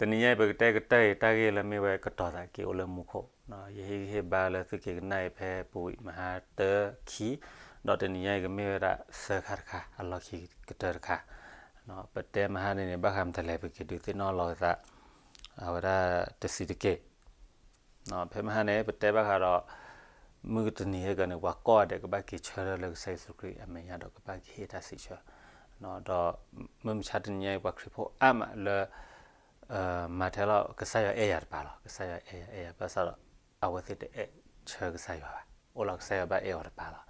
တနံၤညါအံၤ ပကတဲကတၢၢ်အံၤ တၢ်ဂ့ၢ်လၢမ့ၢ်ဝဲကတီၤသးက့ၤအိၣ်လၢမူခိၣ်, ယဟ့ၣ်ဂံၢ်ဟ့ၣ်ဘါလၢသုက့ၤကနၣ်အံၤ ဖဲပူၤဝံၤမဟါတၢခံ, ဒီးတနံၤညါအံၤကမ့ၢ်ဝဲဒၣ်သၢခါတခါ အလီၢ်ခံကတၢၢ်တခါ. ပတဲမဟါန့ၣ်န့ၣ် ဘၣ်ဃးမတၤလဲၣ် ပက့ၤဒုးသ့ၣ်နီၣ်လီၤသး အဝဲဒၣ်တဆံးတက့ၢ်. ဖဲမဟါန့ၣ် ပတဲဘၣ်ဃးဒီး မုၢ်တနံၤဟဲက့ၤန့ၣ် ပှၤကိးဂၤဒဲးကဘၣ်က့ၤဆၢထၢၣ်လၢကစၢ်ယ့ၣ်ၡူးခရံာ်အမဲာ်ညါ ဒီးကဘၣ်က့ၤဟ့ၣ်တၢ်စံးဆၢ, ဒီးမုၢ်မဆါတနံၤညါအံၤ ပှၤခရံာ်ဖိအါမးလၢ မၤထဲလီၤ ကစၢ်ယွၤအဲၣ်ယၤတပၤလီၤ. ကစၢ်ယွၤအဲၣ်ယၤ အဲၣ်ယၤ ဘၣ်ဆၣ်ဒီး အဝဲသ့ၣ်တအဲၣ်ဆၢကစၢ်ယွၤဘၣ်, အိၣ်လီၤကစၢ်ယွၤဘၣ်အဲၣ်အီၤတပၤလီ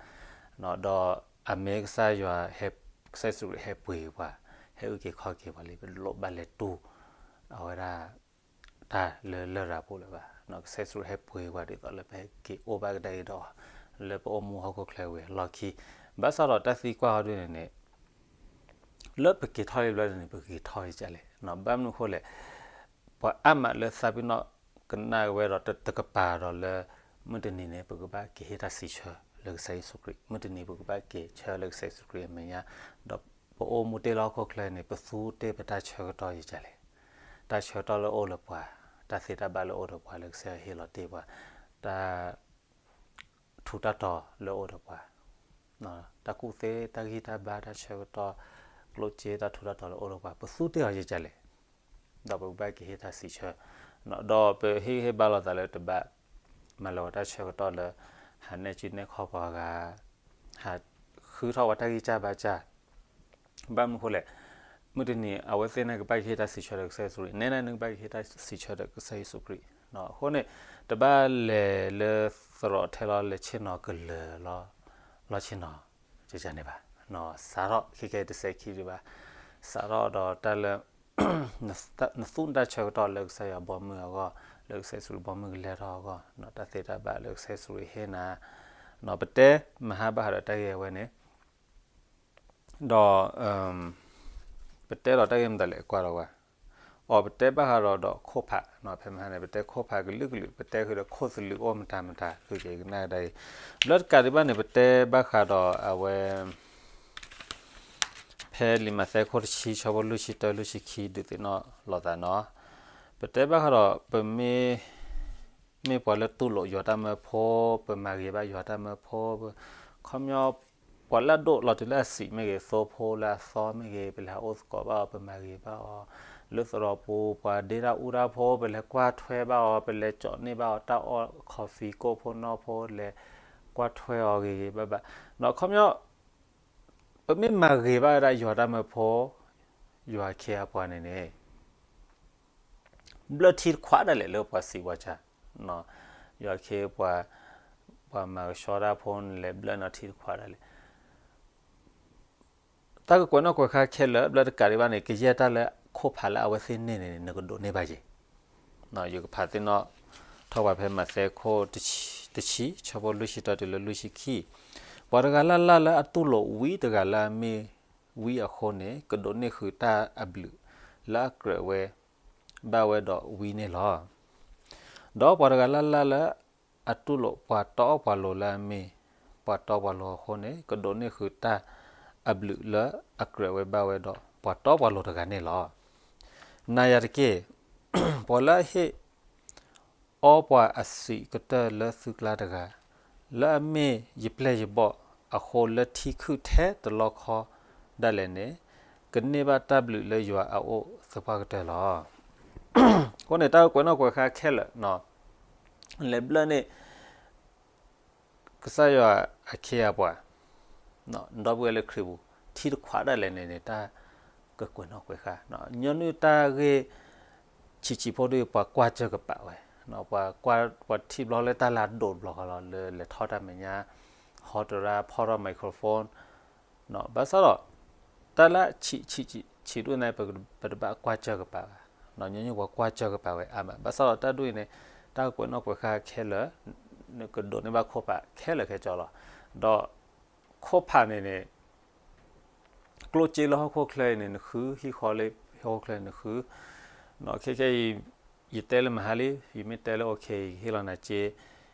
ၤ. ဒီးအမ့ၢ်ကစၢ်ယွၤ ကစၢ်ယ့ၣ်ၡူးခရံာ်ဟဲပှ့ၤပှၤ, ဟဲအုၣ်က့ၤခီၣ်က့ၤပှၤလံ, ပလိၣ်ဘၣ်လဲၤတူၢ် အဝဲဒၣ် တၢ်လၢလရာ်ပူၤလၢၤဘၣ်. ကစၢ်ယ့ၣ်ၡူးခရံာ်ဟဲပှ့ၤပှၤဒ်သိးလၢပဟဲက့ၤအိၣ်ဘၣ်ကဒါက့ၤဒီး လၢပအိၣ်မူဟီၣ်ခိၣ်ချၢဝံၤအလီၢ်ခံ, ဘၣ်ဆၣ်ဒီးတၢ်သံကွၢ်အီၤဒ်န့ၣ်န့ၣ် လၢပက့ၤထီၣ်လံဘျီန့ၣ် ပက့ၤထီၣ်ယကလဲၣ်. ဘၣ်မနုၤအဃိလဲၣ်, ပှၤအါမးလၢသးပ့ၤနီၣ်ကနၣ်ဝဲဒီးတကပၤဒီးလၢ မုၢ်တနံၤန့ၣ် ပကဘၣ်က့ၤဟ့ၣ်တၢ်စံးဆၢလၢကစၢ်ယ့ၣ်ၡူးခရံာ်, မုၢ်တနံၤပကဘၣ်က့ၤဆၢလၢကစၢ်ယ့ၣ်ၡူးခရံာ်အမဲာ်ညါ, ဒီးပအိၣ်မူတ့ၢ်လၢဟီၣ်ခိၣ်ချၢန့ၣ် ပသူတ့ၢ်ပတၢ်ဆၢကတီၢ်ယကလဲၣ်. တၢ်ဆၢကတီၢ်လၢအိၣ်လၢပှၤ, တၢ်သ့တၢ်ဘၣ်လၢအိၣ်ဒီးပှၤလၢကစၢ်ယွၤဟ့ၣ်လီၤတ့ၢ်ပှၤ, တၢ် ထူးတၢ်တီၤလၢအိၣ်ဒီးပှၤ, တၢ်ကူၣ်သ့တၢ်ဂံၢ်တၢ်ဘါတၢ်ဆၢကတီၢ်, ကျိၣ်စ့တၢ်ထူးတၢ်တီၤလၢအိၣ်ဒီးပှၤ ပသူတ့ၢ်အီၤယကလဲၣ်. ဒီးပကဘၣ်က့ၤဟ့ၣ်တၢ်စံးဆၢ, ဒီးပဟ့ၣ်ဂံၢ်ဟ့ၣ်ဘါလိာ်သးလၢတဘၣ် မၤလၢၤဝဲတၢ်ဆၢကတီၢ်လၢ ဟးနဲၣ်စုနဲၣ်ခီၣ်ပှၤဂၤ, ဟးဃုထီၣ်ပှၤတၢ်ဂံၢ်တၢ်ဘါစၢ် ဘၣ်မနုၤအဃိလဲၣ်, မုၢ်တနံၤ အဝဲသ့ၣ်န့ၣ်ကဘၣ်က့ၤဟ့ၣ်တၢ်စံးဆၢဒီးကစၢ်ယ့ၣ်ၡူးခရံာ်, နဲဒၣ်နကဘၣ်က့ၤဟ့ၣ်တၢ်စံးဆၢဒီးကစၢ်ယ့ၣ်ၡူးခရံာ်. အဃိန့ၣ် တဘၣ်လဲၤလၢသရိာ်ထဲလီၤ လဲၤဆ့ၣ်နီၤကလၢၤလီၤ, လီၤဆ့ၣ်နီၤ, ကန့ၣ်ဘၣ်, စးထီၣ်ခဲကဲတစဲးခံဒံးဘၣ်, စးထီၣ်ဒီးတၢ်လၢ နသူၣ်နတၢ်ဆၢကတီၢ်လၢကစၢ်ယွၤဘီမုၢ်အဂီၢ်, လၢကစၢ်ယ့ၣ်ၡူးခရံာ်ဘီမုၢ်ကလဲၤထီၣ်အဂီၢ်, တၢ်သ့တၢ်ဘၣ်လၢကစၢ်ယ့ၣ်ၡူးခရံာ်ဟ့ၣ်နၤ, ပတဲမဟါဘၣ်ဃးဒီးတၢ်ဂ့ၢ်အဝဲန့ၣ် ဒီး ပတဲဒီးတၢ်ဂ့ၢ်မတၤလဲၣ်ကွၢ်ဒီးဝဲ, အီၤပတဲဘၣ်ဃးဒီးဒီးခိၣ်ဖး, ဖဲမဟါန့ၣ် ပတဲခိၣ်ဖးကလုာ်ကလုာ်, ပတဲဃုာ်ဒီးခိၣ်သလုးအိၣ်မတၤမတၤ သုက့ၤကနၣ်ကဒါအံၤ, ဘျၢတကးဒံးဘၣ်န့ၣ် ပတဲဘၣ်ဃးဒီးအဝဲ ဖဲလံာ်မးသဲခိၣ်တဆံ ဆၢဖိလွံၢ်ဆံတၢ လွံၢ်ဆံခံ ဒုးသ့ၣ်နီၣ်လိာ်သးနီၤ, ပတဲဘၣ်ဃးဒီးပမ့ၢ် မ့ၢ်ပှၤလၢတူၢ်လိာ်ယွၤတၢ်မၢဖိ, ပမၤဂ့ၤဘၣ်ယွၤတၢ်မၢဖိ, ခီပညီ ပှၤလၢအဒိၣ်လီၤတုၤလၢအဆံးမ့ၢ်ဂ့ၤ, သိဖိလၢအသီမ့ၢ်ဂ့ၤ, ပလဲၤဟးအိၣ်သကိးဘၣ်အီၤ, ပမၤဂ့ၤဘၣ်အီၤ, လၢသရိာ်ပူၤ ပှၤဒ့တၢ်အူတၢ်ဖိ ပလဲၤကွၢ်ထွဲဘၣ်အီၤ, ပလဲၤကၠီးန့ၢ်ဘၣ်အီၤ တၢ်အီၣ် coffee ကိၣ်ဖိနီၢ်ဖိ လဲၤကွၢ်ထွဲအီၤဂ့ၤဂ့ၤဘၣ်ဘၣ်, ဒီးခီပညီ ပမ့ၢ်မၤဂ့ၤဘၣ်ဝဲဒၣ်ယွၤတၢ်မၢဖိ, ယွၤအခ့အပှၤန့ၣ်န့ၣ် ဘျၢထံတခွးဒၣ်လဲာ်လၢပှၤစံးပှၤစၢ်, ယွၤအခ့အပှၤ, ပှၤမၤကဆှီတၢ်ဖိန့ၣ် လဲၤဘျၢနီၢ်ထံတခွးဒၣ်လဲာ်. တၢ်ကကွဲးနီၣ်ကွဲးဃါခဲလၢာ် ဘျၢတကးဒံးဘၣ်န့ၣ် ကယဲၢ်တၢ်လၢခိၣ်ဖးလၢအဝဲသ့ၣ်န့ၢ်န့ၣ် နကဒိးန့ၢ်ဘၣ်ယဲၢ်. ယကဖးသ့ၣ်နီၣ်ထီၣ်ပှၤဖဲမးသဲခိၣ်တဆံ, တဆံ ဆၢဖိလွံၢ်ဆံတၢတုၤလၢလွံၢ်ဆံခံ, ပှၤတဂၤလၢ်လၢ်လၢအတူၢ်လိာ်ဝံတဂၤလၢအမ့ၢ်ဝံအဃိန့ၣ် ကဒိးန့ၢ်ဃုာ်တၢ်အဘျုးလၢအကြၢးဝဲ ဘၣ်ဝဲဒီးဝံန့ၣ်လီၤ. ဒီးပှၤတဂၤလၢ်လၢ်လၢအတူၢ်လိာ်ပှၤတီပှၤလိၤလၢအမ့ၢ်ပှၤတီပှၤလိၤအဃိန့ၣ် ကဒိးန့ၢ်ဃုာ်တၢ်အဘျုးလၢအကြၢးဝဲဘၣ်ဝဲဒီးပှၤတီပှၤလိၤတဂၤန့ၣ်လီၤ. နာ်ယၤတက့ၢ်, ပှၤလၢအဟ့ၣ် အီပှၤအဆံးကတၢၢ်လၢသုကျါတဂၤ, လၢအမ့ၢ်ယပျဲၢ်ယဘီၣ်အဃိ လၢထံခုၣ်ထဲတလီခီဒၣ်လဲာ်န့ၣ်, ကန့ၢ်ဘၣ်တၢ်ဘျုးလၢယွၤအအိၣ်သပှၢ်ကတၢၢ်လီၤ. အဃိန့ၣ် တၢ်ကကွဲးနီၣ်ကွဲးဃါခဲလၢာ် လဲၤဘျၢန့ၣ် ကစၢ်ယွၤအခ့အပှၤ ဒီပုၢ်ဝဲၢ်လၢခရံာ်ပူၤ ထံတခွးဒၣ်လဲာ်န့ၣ်န့ၣ် တၢ်ကကွဲးနီၣ်ကွဲးဃါ, ညီနုၢ်တၢ်ဂ့ၢ်ဆံးဆံးဖိဒ် ပှၤကွၢ်စၢၤကပၤဝဲ, ပှၤထံၣ်ဘျီလၢတၢ်လၢအဒိၣ်တဘျီဃီလီၤ လၢလဲၤထီၣ်တၢ်မဲာ်ညါ, ဟီတရၣ် ဖီၣ်ထီၣ် microphone, ဘၣ်ဆၣ်ဒီး တၢ်လၢဆံးဆံးဆံးဆံးဒိၣ်န့ၣ် ပတဘၣ်ကွၢ်စၢၤကပၤဘၣ်, ညီနုၢ်ပှၤကွၢ်စၢၤကပၤဝဲအါမး, ဘၣ်ဆၣ်ဒီးတၢ်ဒ်အံၤန့ၣ် တၢ်ကကွဲးနီၣ်ကွဲးဃါခဲလၢာ် နကဒိးန့ၢ်ဘၣ်ခိၣ်ဖးခဲလၢာ်ခဲဆ့လီၤ. ဒီးခိၣ်ဖးန့ၣ်န့ၣ် ကျိၣ်စ့လၢဟီၣ်ခိၣ်ချၢအံၤန့ၣ် နဃု, ဟံၣ်ဃီလၢဟီၣ်ခိၣ်ချၢန့ၣ် နဃု, ခဲခဲအံၤ ယတဲလၢမဟါလံ, ယမ့ၢ်တဲလၢ okay ယကဟ့ၣ်လီၤနၤစ့,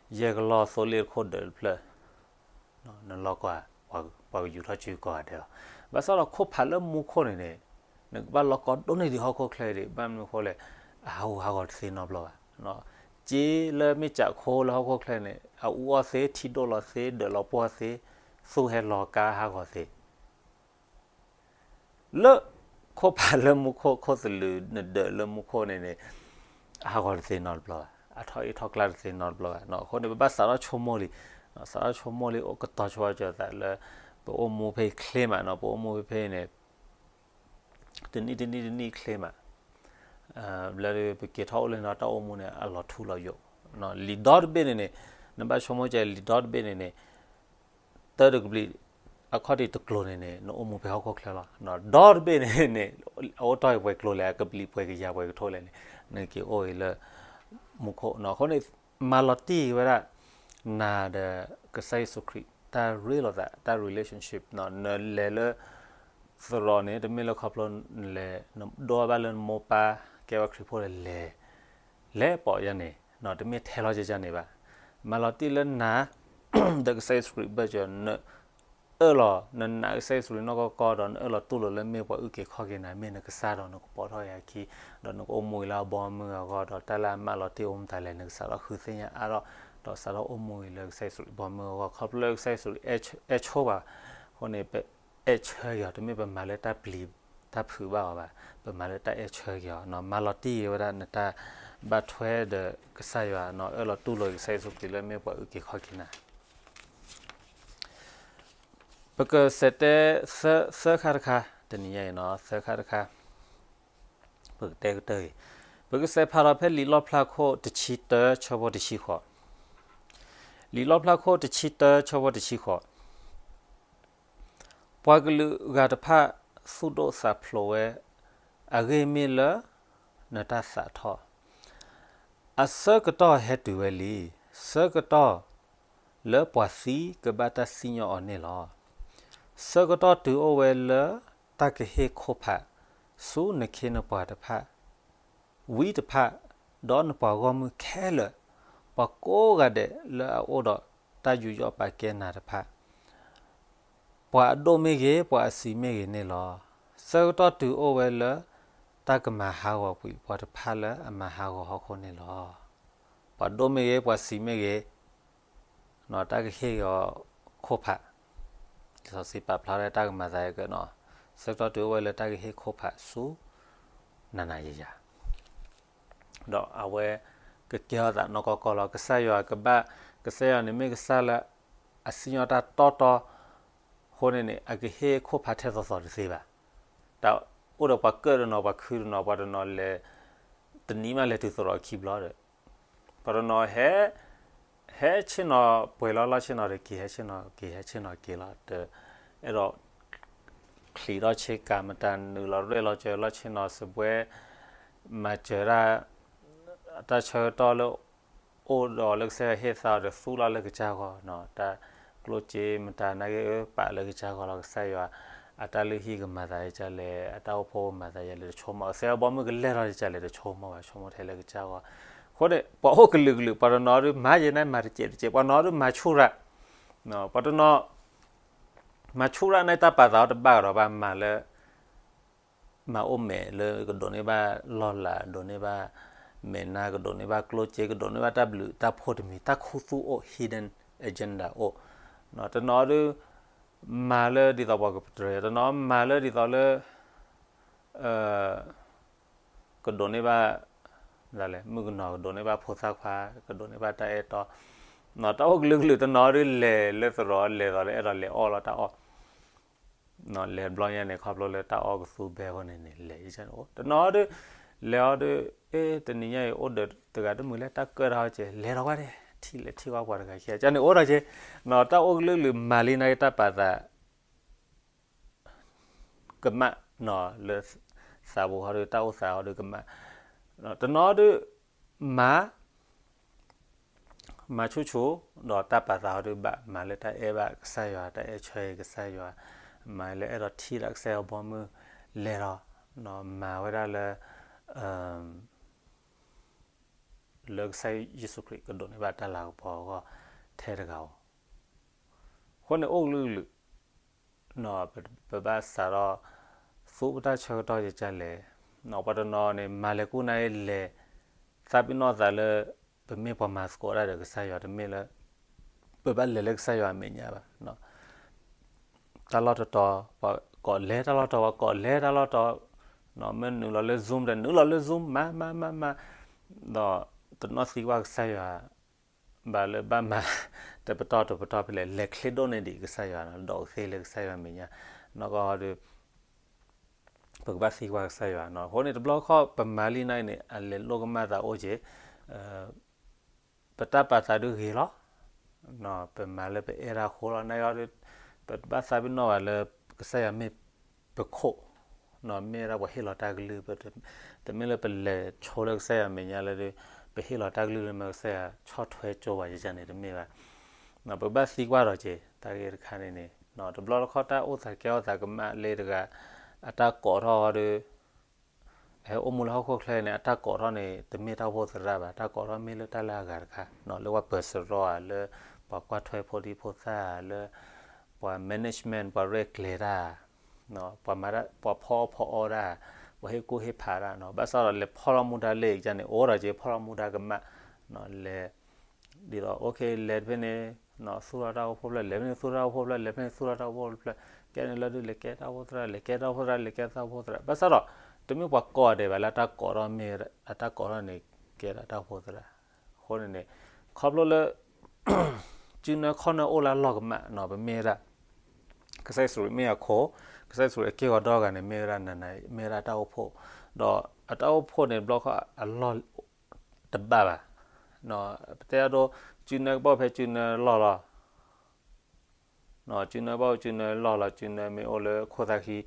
ယဲၢ်ကလီၢ်သိလ့ၣ်တခိၣ်ဒၢးတဖျၢၣ်, နလီၢ်ကီၢ်, ပှၤကယူၤထီၣ်စုကီၢ်ဂၤဒဲးလီၤ. ဘၣ်ဆၣ်ဒီးခိၣ်ဖးလၢမူခိၣ်န့ၣ်န့ၣ် နကဘၣ်လီၢ်ကီၢ်ဒိၣ်န့ၢ်ဒံးဟီၣ်ခိၣ်ချၢအံၤဒံး, ဘၣ်မနုၤအဃိလဲၣ်, ဟးဂူာ်ဟးဂီၤတသ့နီတဘျီဘၣ်. စ့လၢမ့ၢ်စးခိလၢဟီၣ်ခိၣ်ချၢန့ၣ် အအူအီၣ်သ့, ထံဒိၣ်လီၤသ့, ဒၢးလီၤပှီၢ်သ့, သူၣ်ဟဲလီၤကါဟးဂီၤသ့ လၢခိၣ်ဖးလၢမူခိၣ်, ခိၣ်သလုးနဒၢးလၢမူခိၣ်န့ၣ်န့ၣ် အဟးဂီၤတသ့နီတဘျီဘၣ်, အထီၣ်အ့ၣ်ထီၣ်ကျါတသ့နီတဘျီဘၣ်. အဃိန့ၣ် ပဘၣ်စးထီၣ်ဆိကမိၣ်လံ, စးထီၣ်ဆိကမိၣ်လံ အိၣ်ကတီၤဆိကမိၣ်သးလၢ ပအိၣ်မူဖဲအံၤချ့မးနီၤ, ပအိၣ်မူဖဲဖဲအံၤန့ၣ် တနံၣ်တနံၣ်တနံၣ်ချ့မး, ဘျီဒီး ပက့ၤထီၣ်အိၣ်လၢနတၢ်အိၣ်မူန့ၣ် အလီၤထူလီၤယိာ်, လံာ်ဒီတဘ့ၣ်န့ၣ်န့ၣ်, နဘၣ်ဆိကမိၣ်ကဲလံာ်ဒီတဘ့ၣ်န့ၣ်န့ၣ် တၢတကဘျံး အခီၣ်ထံးတကျိၤန့ၣ်န့ၣ် နအိၣ်မူဖဲဟီၣ်ခိၣ်ချၢလီၤ. ဒီတဘ့ၣ်န့ၣ်န့ၣ် အအိၣ်တီၢ်အံၤပှဲၤကျိၤလဲၣ်, အကဘျံးပှဲၤကယၤပှဲၤကထိလဲၣ်န့ၣ် နက့ၤအိၣ်အံၤလၢ မူခိၣ်နီၤ. အဃိန့ၣ် မၤလီၤတံၢ်ဝဲဒၣ် နၤဒီးကစၢ်ယ့ၣ်ၡူးခရံာ် တၢ်ရ့လိာ်သး တၢ် relationship နီၤ. နလဲၤလၢ သရိာ်န့ၣ် တမ့ၢ်လၢခီဖျိနလဲၤ နဒိဘၣ်လၢနမိၢ်ပၢ် ကဲဝဲခရံာ်ဖိဒီးလဲၤ လဲၤပိာ်ယၤန့ၣ် တမ့ၢ်ထဲလီၤကကန့ၣ်ဘၣ်. မၤလီၤတံၢ်လၢနၤ ဒီးကစၢ်ယ့ၣ်ၡူးခရံာ်ဘၢၣ်စၢၤ နအၢၣ်လီၤ နနာ်ကစၢ်ယ့ၣ်ၡူးခရံာ်နီၢ်ကီၢ်ကီၢ် ဒီးနအၢၣ်လီၤတူၢ်လိာ်လၢမ့ၢ်ပှၤအုၣ်က့ၤခီၣ်က့ၤနၤ မ့ၢ်နကစၢ်ဒီးနကပိာ်ထီၣ်ယၤခံ ဒီးနကအိၣ်မူအံၤလၢအဘီအမုၢ်အဂီၢ် ဒီးတၢ်လၢအမၤလီၤတံၢ်အိၣ်မတၤလဲၣ် နကစးထီၣ်ဃုသ့ၣ်ညါအါထီၣ် ဒီးစးထီၣ်အိၣ်မူအံၤလၢကစၢ်ယ့ၣ်ၡူးခရံာ်ဘီမုၢ်အဂီၢ် ခီဖျိလၢကစၢ်ယ့ၣ်ၡူးခရံာ်အဲၣ်ဆိပှၤ အဃိန့ၣ် ပအဲၣ်ဆၢက့ၤအီၤ တမ့ၢ်ပမၤလၢတၢ်ပျံၤတၢ်ဖုးဘၣ်အီၤဘၣ်, ပမၤလၢတၢ်အဲၣ်ဆၢက့ၤအီၤနီၤ. မၤလီၤတံၢ်ဝဲဒၣ်နတၢ်ဘၣ်ထွဲဒီးကစၢ်ယွၤနီၤ, အၢၣ်လီၤတူၢ်လိာ်ကစၢ်ယ့ၣ်ၡူးခရံာ်လၢမ့ၢ်ပှၤအုၣ်က့ၤခီၣ်က့ၤနၤ ပကစးတဲသၢခါတခါ တနံၤညါအံၤနီၤ, သၢခါတခါ ပကတဲကတၢၢ်အံၤ, ပကစးဖးလီၤဖဲလံာ်လီၣ်ဖျါခိၣ်တဆံတၢ ဆၢဖိတဆံဃိး, လံာ်လီၣ်ဖျါခိၣ်တဆံတၢ ဆၢဖိတဆံဃိး, ပှၤကလုာ်ဂၤတဖၣ်သူၣ်ဒိၣ်သးဖျိးဝဲ အဂ့ၢ်မ့ၢ်လၢနတၢ်သးထီၣ်, အဆၢကတီၢ်ဟဲတုၤဝဲလံ, ဆၢကတီၢ်လၢပှၤသံကဘၣ်တၢ်စံၣ်ညီၣ်အီၤန့ၣ်လီၤ. ဆၢကတီၢ်တုၤအိၣ်ဝဲလၢတၢ်ကဟ့ၣ်ခိၣ်ဖးဆူနခ့နပှၤတဖၣ် ဝံတဖၣ်, ဒီးနပှၤဂီၢ်မုၢ်ခဲလၢာ်, ပှၤကိးဂၤဒဲးလၢအအိၣ်ဒီးတၢ်ယူးယီၣ်ပာ်ကဲနၤတဖၣ်, ပှၤအဒိၣ်မ့ၢ်ဂ့ၤ, ပှၤအဆံးမ့ၢ်ဂ့ၤန့ၣ်လီၤ. ဆၢကတီၢ်တုၤအိၣ်ဝဲလၢတၢ်ကမၤဟးဂီၤကွံာ် ပှၤတဖၣ်လၢအမၤဟးဂီၤဟီၣ်ခိၣ်န့ၣ်လီၤ. ပှၤဒိၣ်မ့ၢ်ဂ့ၤ, ပှၤဆံးမ့ၢ်ဂ့ၤ, တၢ်ကဟ့ၣ်အီၤခိၣ်ဖး, လံာ်စီဆှံပာ်ဖျါဝဲတၢ်ကမၤသးက့ၤနီၤ, ဆၢကတီၢ်တုၤအိၣ်ဝဲလၢတၢ်ကဟ့ၣ်ခိၣ်ဖးဆူ နၤနၤယၤယၤ ဒီးအဝဲကကဲထီၣ်သးနီၢ်ကီၢ်ကီၢ်လီၤ. ကစၢ်ယွၤကဘၣ်, ကစၢ်ယွၤန့ၣ်မ့ၢ်ကစၢ်လၢအစံၣ်ညီၣ်တၢ်တီတီ, အဃိန့ၣ်န့ၣ် အကဟ့ၣ်ခိၣ်ဖးထဲသိးသိးတသ့ဘၣ်. တၢ်အိၣ်ဒီးပှၤကၢၣ်တနီၤ, ပှၤခုတနီၤ, ပှၤတနီၤလဲၤ တနံၤမးလဲၤတုၤသရိာ်ခံဘျီဒီး ပှၤတနီၤဟဲ, ဟဲဆ့ၣ်နီၤပှဲၤလီၤ လီၢ်ဆ့ၣ်နီၤတက့ၤ, ဟဲဆ့ၣ်နီၤက့ၤ, ဟဲဆ့ၣ်နီၤက့ၤလီၤ. တအဲၣ်ဒိး ချံးထီၣ်ဆ့ကၤမတၤ, နုာ်လီၤရဲၣ်လီၤစၢၤလီၢ်ဆ့ၣ်နီၤစပွဲ, မၤစၢၤတၢ်, တၢ်ဆၢကတီၢ်လၢ အိၣ်ဒီးလၢကစၢ်ယွၤဟ့ၣ်သါအီၤဒီး သူၣ်လီၤလၢကစၢ်ဂီၢ်, တၢ်ကျိၣ်စ့မတၤနာ်က့ ပာ်လၢကစၢ်ဂီၢ်လီၤ. ကစၢ်ယွၤအတၢ်လုၢ်ဟံၣ်ကမၤသးဒ်လဲၣ်, အတၢ်အိၣ်ဖှိၣ်ကမၤသးဒ်လဲၣ် တဆိကမိၣ်, ကစၢ်ယွၤဘီမုၢ်ကလဲၤထီၣ်ဒ်လဲၣ် တဆိကမိၣ်ဘၣ်, ဆိကမိၣ်ထဲလၢကစၢ်ဂီၢ်. အဃိန့ၣ် ပှၤအိၣ်ကလုာ်ကလုာ်, ပှၤတနီၤဒုးမၤယဲၢ်န့ၣ် မၤတစဲးတစဲး, ပှၤတနီၤဒုးမၤဆူၣ်ရၣ်, ပှၤတနီၤ မၤဆူၣ်ရၣ်န့ၣ် တၢ်ပာ်သးအီၤတဘၣ်ဒီးဘၣ်, မၤလၢ မၤအိၣ်မဲာ်လၢကဒိးန့ၢ်ဘၣ်လီၢ်လၤ, ဒိးန့ၢ်ဘၣ်မဲာ်နါ, ကဒိးန့ၢ်ဘၣ်ကျိၣ်စ့, ကဒိးန့ၢ်ဘၣ်တၢ်ဘျုးတၢ်ဖှိၣ်တမံၤ, တၢ်ခူသူၣ်အိၣ် hidden agenda အိၣ်. တနီၤဒုး မၤလၢဒ်သိးပှၤကပတြၢၤ, တနီၤမၤလၢဒ်သိးလၢ ကဒိးန့ၢ်ဘၣ် မုၣ်ကနီၤ, ကဒိးန့ၢ်ဘၣ်ဖိသၣ်ခွါ, ကဒိးန့ၢ်ဘၣ်တၢ်အဲၣ်တီ, တၢ်အိၣ်ကလုာ်ကလုာ်, တနီၤဒုးလဲၤလၢသရိာ် လဲၤသိးလၢအဲၣ်ဒိးလဲၤအီၣ်လီၤတၢ်အီၣ် လဲၤဘျီညါန့ၣ် ခီဖျိလၢတၢ်အီၣ်ကသူဘဲအဃိန့ၣ်န့ၣ် လဲၤန့ၣ်အိၣ်. တနီၤဒုး လဲၤအီၤဒုး အ့ တနံၤညါအံၤ အိၣ်ဒီးတဂၤတမုာ်လၢတၢ်ကၢၣ်တၢ်အီၣ်ကဲ, လဲၤဒီးကွၢ်ဒဲး ထံၣ်လဲၤထံၣ်ကွၢ်ပှၤတဂၤခံဂၤန့ၣ် အိၣ်ဒီးကဲ. တၢ်အိၣ်ကလုာ်ကလုာ်မၤလံနာ်က့ တၢ်ပာ်သး ကမၣ်, လၢသးပူၤဟီဒုး တၢ်အိၣ်သးဟီဒုးကမၣ်. တနီၤဒုး မၤ မၤဆူၣ်ဆူၣ်, ဒီးတၢ်ပာ်သးဟီဒုးဘၣ်, မၤလၢတၢ်အဲၣ်ဘၣ်ကစၢ်ယွၤ, တၢ်အဲၣ်ဆၢကစၢ်ယွၤ, မၤလၢအဲၣ်ဒိးထံၣ်ဒၣ်ကစၢ်ယွၤဘီမုၢ်လဲၤဒီး, မၤဝဲဒၣ်လၢ လၢကစၢ်ယ့ၣ်ၡူးခရံာ်ကဒိးန့ၢ်ဘၣ်တၢ်လၤကပီၤအဂီၢ်ထဲတဂၤဧိၤ. အဃိန့ၣ်အိၣ်ကလုာ်ကလုာ် ပဘၣ်စးထီၣ် သူပတၢ်ဆၢကတီၢ်ယကလဲၣ် ပှၤတနီၤန့ၣ် မၤလဲၤကူၣ်နၢ်အ့ လဲၤသးပ့ၤနီၣ်သးလၢ ပမ့ၢ်ပှၤမၤသကိးတၢ်ဒီးကစၢ်ယွၤ တမ့ၢ်လၢ ပဘၣ်လဲၤလၢကစၢ်ယွၤအမဲာ်ညါဘၣ်. တၢ်လီၢ်တတီၤ ပှၤကိးလဲၤတၢ်လီၢ်တီၤ ပှၤကိးလဲၤတၢ်လီၢ်တီၤ, မ့ၢ်နုာ်လီၤလၢ Zoom ဒီး နုာ်လီၤလၢ Zoom မၤ မၤ မၤ မၤ, ဒီးတနီၣ်သံကွၢ်ကစၢ်ယွၤ ဘၣ်လၢဘၣ်မၤ တပတီၢ်တပတီၢ်ဖဲလဲၣ် လဲၤချ့ဒိၣ်န့ၢ်ဒံးကစၢ်ယွၤနီၤ ဒီးသ့လၢကစၢ်ယွၤမဲာ်ညါ, နီၢ်ကီၢ်ဒီး ပကဘၣ်သံကွၢ်ကစၢ်ယွၤနီၤ. အဃိန့ၣ် တဘျီခီၣ်ပမၤလံနၤအံၤန့ၣ် အလဲၤလိၣ်ကမၣ်သးအိၣ်က့ၤ, ပတၢ်ပာ်သးဒုးဂ့ၤလီၤ. ပမၤလၢပအဲၣ်တၢ်အဃိလီၤ. နယီဒီး ပတဘၣ်သးပ့ၤနီၣ်ဘၣ်လၢ ကစၢ်ယွၤမ့ၢ်ပခိၣ်, မ့ၢ်ဝဲဒၣ်ပှၤဟ့ၣ်လီၤတၢ်ကလုၢ်, တမ့ၢ်လၢပလဲၤဆိလၢကစၢ်ယွၤမဲာ်ညါလၢဒီး ပဟ့ၣ်လီၤတၢ်ကလုၢ်လၢမ့ၢ်ကစၢ်ယွၤဆီၣ်ထွဲကၠိဘၣ်ယန့ၣ် တမ့ၢ်ဘၣ်. ပကဘၣ်သံကွၢ်ဒီးက့ၤ တၢ်ဂ့ၢ်တခါန့ၣ်န့ၣ် တဘျီတခီၣ်တၢ်အိၣ်သးကဲထီၣ်သးကမၣ်လၢတဂၤ အတၢ်ကိးထီၣ်ဒီး အဟဲအိၣ်မူလၢဟီၣ်ခိၣ်ချၢန့ၣ် အတၢ်ကိးထီၣ်န့ၣ် တမ့ၢ်တၢ်အိၣ်ဖှိၣ်သရၣ်ဘၣ်, တၢ်ကိးထီၣ်မ့ၢ်လၢတၢ်လၢအဂၤတခါ, လၢပှၤပၢၤစရီဧါ, လၢပှၤကွၢ်ထွဲဖိဒံဖိသၣ်ဧါ, လၢပှၤ management ပှၤရဲၣ်ကျဲၤတၢ်, ပှၤမၤတၢ် ပှၤဖီအီၣ်ဖီအီတၢ်, ပှၤဟ့ၣ်ကူၣ်ဟ့ၣ်ဖးတၢ်, ဘၣ်ဆၣ်ဒီးလဲၤဖီၣ်လီၤမူဒါလၢယန့ၣ် အိၣ်ဒီးက့ၤဖီၣ်လီၤမူဒါကမၣ်, လဲၤ ဒ်သိး okay လဲၤဖဲန့ၣ် သူၣ်ထီၣ်တၢ်အိၣ်ဖှိၣ်ဖျၢၣ်, လဲၤဖဲန့ၣ်သူၣ်ထီၣ်တၢ်အိၣ်ဖှိၣ်ဖျၢၣ်, လဲၤဖဲန့ၣ်သူၣ်ထီၣ်တၢ်အိၣ်ဖှိၣ်ဖျၢၣ်, ကဲန့ၣ်လၢဒုး လဲၤကဲတၢ်အိၣ်ဖှိၣ်သရၣ်, လဲၤကဲတၢ်အိၣ်ဖှိၣ်သရၣ်, လဲၤကဲတၢ်အိၣ်ဖှိၣ်သရၣ်, ဘၣ်ဆၣ်ဒီး တမ့ၢ်ပှၤကိးဂၤဒဲးဘၣ်လၢအတၢ်ကိးထီၣ်မ့ၢ် အတၢ်ကိးထီၣ်န့ၣ် ကဲဒၣ်တၢ်အိၣ်ဖှိၣ်သရၣ်, အဃိန့ၣ်န့ၣ် ခီဖျိလၢ စုနၢခီၣ်နၢအိၣ်လၢအလီၢ်ကမၣ်နီၤ ပမ့ၢ်ဝဲဒၣ် ကစၢ်ယ့ၣ်ၡူးခရံာ်မ့ၢ်အခိၣ်, ကစၢ်ယ့ၣ်ၡူးခရံာ်အက့ၢ်ဂီၤဒီဂၤန့ၣ် မ့ၢ်ဝဲဒၣ်နၤနၤ မ့ၢ်ဝဲဒၣ်တၢ်အိၣ်ဖှိၣ်, ဒီးအတၢ်အိၣ်ဖှိၣ်န့ၣ် တဘျီခီၣ်အလီၢ်တဘၣ်ဘၣ်. ပတဲအဒိ စုနၢကဘၣ်အိၣ်ဖဲစုနၢလီၢ်လီၤ. စုနၢဘၣ်အိၣ်စုနၢလီၢ်လီၤ, စုနၢမ့ၢ်အိၣ်လၢခိၣ်သၣ်ခံ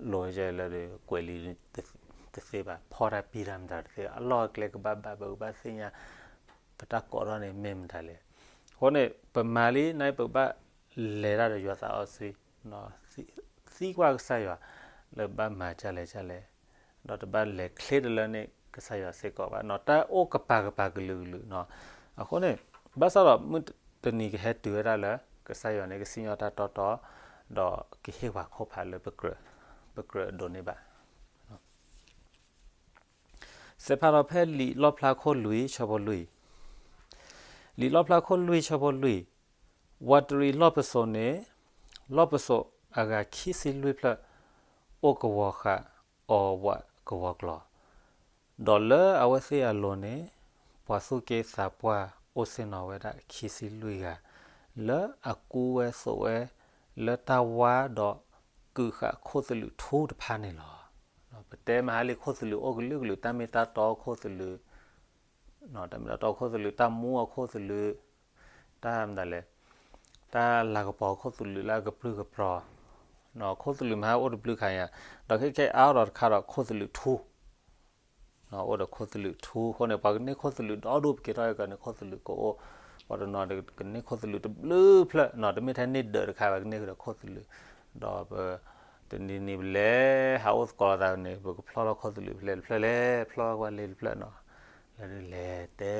လိၤယဲလၢဒီး ကွဲးလံတသ့ဘၣ်, ဖီၣ်တၢ်ပံတၢ်မတၤတသ့ဘၣ်, အလီၢ်အကျဲကဘၣ်ဘၣ် ပကဘၣ်သ့ၣ်ညါ ပတၢ်ကိးထီၣ်န့ၣ်မ့ၢ်မတၤလဲၣ်. အဃိန့ၣ် ပမၤလံနၤ ပကဘၣ်လဲၤတၢ်ဒီးယွၤသးစီဆှံ သံကွၢ်ကစၢ်ယွၤ လၢဘၣ်မၤဒ်လဲၣ်ဒ်လဲၣ်, ဒီးတဘၣ်လဲၤချ့တလၢန့ၣ် ကစၢ်ယွၤစ့ၢ်ကီးဘၣ်နီၤ, တၢ်အိၣ်ကပၤကပၤကလုာ်ကလုာ်နီၤ. အဃိန့ၣ် ဘၣ်ဆၣ်ဒီးမုၢ်တနံၤကဟဲတုၤဝဲဒၣ်လၢ ကစၢ်ယွၤန့ၣ်ကစံၣ်ညီၣ်တၢ်တီတီ, ဒီးကဟ့ၣ်ပှၤခိၣ်ဖးလၢပကြၢး, ပကြၢးအဒိးန့ၢ်ဘၣ်. စဲးဖးထီၣ်ဖဲလံာ်လီၣ်ဖျါခိၣ်လွံၢ်ဆၢဖိလွံၢ်, လံာ်လီၣ်ဖျါခိၣ်လွံၢ်ဆၢဖိလွံၢ်, ဝးတရံးလီၢ်ပစိာ်န့ၣ်, လီၢ်ပစိာ်အဂၤခံဆံလွံၢ်ဖျၢၣ် အိၣ်ကဝီၤဃာ်အီၤဝးကဝီၤကျီၤ, ဒီးလၢအဝဲသ့ၣ်အလိၤန့ၣ် ပှၤသူၣ်က့သးပှၢ်အိၣ်ဆ့ၣ်နီၤဝဲဒၣ်ခံဆံလွံၢ်ဂၤ, လၢအကူဝဲသိးဝဲလၢတၢ်ဝါဒီးကုးဃာ်ခိၣ်သလုးထူတဖၣ်န့ၣ်လီၤ. ပတဲမဟါလံခိၣ်သလုးအိၣ်ကလုာ်ကလုာ်, တၢ်မ့ၢ်တၢ်တီခိၣ်သလုး, တၢ်မ့ၢ်တၢ်တီခိၣ်သလုး, တၢ်မူအခိၣ်သလုး, တၢ်မတၤလဲၣ်, တၢ်လၤကပီၤခိၣ်သလုးလၢအကပြုၢ်ကပြီၤ, ခိၣ်သလုးမဟါအိၣ်တဘျုးခါညါ, ဒီးခဲခဲအါထီၣ်တခါဒီးခိၣ်သလုးထူ အိၣ်ဒီးခိၣ်သလုးထူအဃိန့ၣ် ပှၤကန့ၢ်ခိၣ်သလုးဒီဒူၣ် ပက့ၤထီၣ်ကန့ၢ်ခိၣ်သလုးကအိၣ်, ပှၤတနီၤကန့ၢ်ခိၣ်သလုးတဘျုးဖျၢၣ်နီၤ, တမ့ၢ်ထဲန့ၢ်ဒၢးတခါဘၣ် ကန့ၢ်ဃုာ်ဒီးခိၣ်သလုး, ဒီးပ တနံၤနံၤပလဲၤဟးအိၣ်သကိးလိာ်သးန့ၣ် ပကဖျီၣ်ထီၣ်ခိၣ်သလုးဖဲလဲၣ်တဖျၢၣ်လဲၣ်, ဖျီၣ်ကွၢ်လ့တဖျၢၣ်နီၤ, လၢဒ်လဲၤတဲ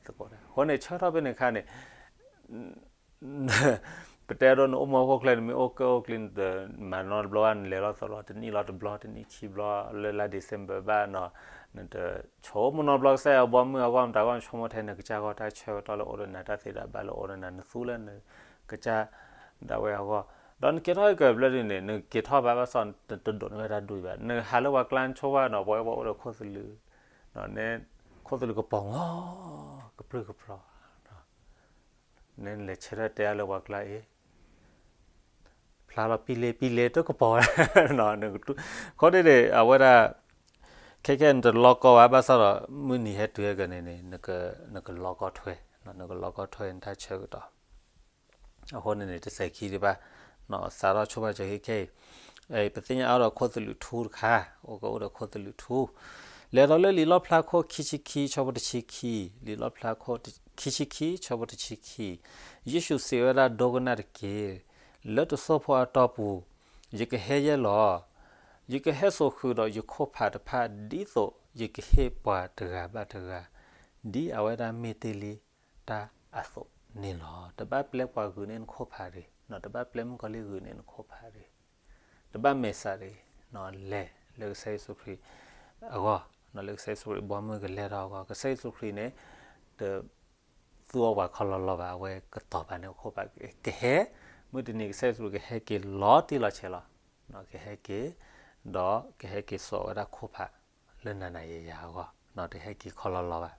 သကိးတၢ် အဃိန့ၣ် ဆၢထီၣ်ဖဲန့ၣ်အခါန့ၣ် ပတဲဒိနအိၣ်မူဟီၣ်ခိၣ်ချၢန့ၣ် မ့ၢ်အိၣ်ကၢၢ်အိၣ်ကျ့ နတမၤနီတဘျီဘၣ်, နလဲၤလီၤသးလီၤ တနံၣ်လီၤတဘျီ တနံၣ်ခံဘျီ လၢလါ December ဘၣ်နီၤ, နတဆိကမိၣ်နီတဘျီကစၢ်ယွၤဘီမုၢ်အဂီၢ် မတၤဂီၢ် နဆိကမိၣ်ထဲနကစၢ်ဂီၢ် တၢ်ဆၢကတီၢ်လၢအိၣ်ဒီးနၤ တၢ်သ့တၢ်ဘၣ်လၢအိၣ်ဒီးနၤ နသူလၢနကစၢ်ဒၣ်ဝဲအဂီၢ်, ဒီးနက့ၤထီၣ်က့ၤကၢၢ်ဖဲလဲၣ်ဒ်န့ၣ် နက့ၤထီၣ်ဘၣ်ဘၣ်ဆၣ် တဒိးန့ၢ်ဝဲတၢ်ဒုးဘၣ်, နဟးလၢပှၤကျါ နဆိကမိၣ်နီၤ ပှၤဝဲပှၤအိၣ်ဒီးခိၣ်သလုး, ခိၣ်သလုးကပီၤမီၤ ကပြုၢ်ကပြီၤ န့ၣ်နလဲၤဆၢထၢၣ်တဲအါလၢပှၤကျါအံၤ ဖျါလီၤပံလ့ပံလ့တကပီၤဝဲ, အဃိန့ၣ်န့ၣ် အဝဲဒၣ် ခဲခဲနတလီကီဘၣ် ဘၣ်ဆၣ်ဒီး မုၢ်နံၤဟဲတုၤဟဲက့ၤန့ၣ်န့ၣ် နကလီကီထွဲ, နကလီကီထွဲနတၢ်ဆၢကတီၢ် အဃိန့ၣ်န့ၣ် တစဲးခံဒံးဘၣ်, စးထီၣ်ဆိဘၣ်စၢၤခဲခဲအံၤ, ပသ့ၣ်ညါအါဒီးခိၣ်သလုးထူတခါ, အိၣ်ကအိၣ်ဒီးခိၣ်သလုးထူ, လဲၤဒီးလၢလံာ်လီၣ်ဖျါခိၣ်ခံဆံခံ ဆၢဖိတဆံခံ, လံာ်လီၣ်ဖျါခိၣ်ခံဆံခံ ဆၢဖိတဆံခံ, ယ့ၣ်ၡူးစံးဝဲဒၣ် ဒိကနၣ်တက့ၢ်, လၢတစိၢ်ဖိအတီၢ်ပူၤ, ယကဟဲယဲလီၤ, ယကဟဲစိာ်ဃုာ်ဒီးယခိၣ်ဖးတဖၣ် ဒ်သိးယကဟ့ၣ်ပှၤတဂၤဘၣ်တဂၤ ဒ်အဝဲဒၣ်မ့ၢ်တ့ၢ်လံတၢ်အသိးန့ၣ်လီၤ. တဘၣ်ပျဲပှၤဂုာ်န့ၢ်နခိၣ်ဖးတဂ့ၤ, တဘၣ်ပျဲမုၣ်ကီၤလံၢ်ဂုာ်န့ၢ်နခိၣ်ဖးတဂ့ၤ, တဘၣ်မဲာ်ဆှးတဂ့ၤ, လဲၤလၢကစၢ်ယ့ၣ်ၡူးခရံာ် အဂီၢ်, လၢကစၢ်ယ့ၣ်ၡူးခရံာ်ဘီမုၢ်ကလဲၤထီၣ်အဂီၢ်, ကစၢ်ယ့ၣ်ၡူးခရံာ်န့ၣ် တ သူအီၤပှၤခီလီၤလီၤဘၣ်, အဝဲကတီၤပာ်န့ၢ်အခိၣ်ဖးကဟဲ, မုၢ်တနံၤ ကစၢ်ယ့ၣ်ၡူးခရံာ်ကဟဲက့ၤလီၤတံၢ်လီၤဆဲးလီၤ, ကဟဲက့ၤ, ဒီးကဟဲက့ၤစိာ်ဝဲဒၣ်ခိၣ်ဖးလၢနၤနၤယၤယၤအဂီၢ်, တဟဲက့ၤခီလီၤလီၤဘၣ်.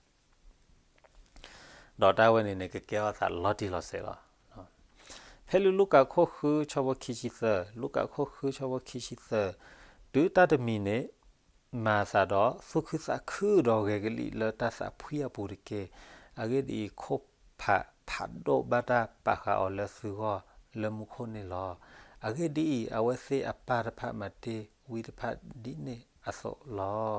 ဒီးတၢ်ဝဲန့ၣ်န့ၣ် ကကဲထီၣ်သးလီၤတံၢ်လီၤဆဲးလီၤ. ဖဲလံာ်လူၤကၣ်ခိၣ်ဃုဆၢဖိခံဆံသၢ, လူၤကၣ်ခိၣ်ဃုဆၢဖိခံဆံသၢ, တုၤတၢ်တမံၤန့ၣ် မၤအသးဒီးသူၣ်ခုသးခုဒီးဂဲၤကလံၣ်လၢတၢ်သးဖှံအပူၤတက့ၢ်. အဂ့ၢ်ဒ်အံၤ, ခိၣ်ဖးဖးဒိၣ်ဘၣ်တၢ်ပာ်ဃာ်အီၤလၢသုဂီၢ်လၢမူခိၣ်န့ၣ်လီၤ. အဂ့ၢ်ဒ်အံၤ, အဝဲသ့ၣ်အပၢ်တဖၣ်မၤတ့ၢ်ဝံတဖၣ်ဒ်န့ၣ်အသိးလီၤ.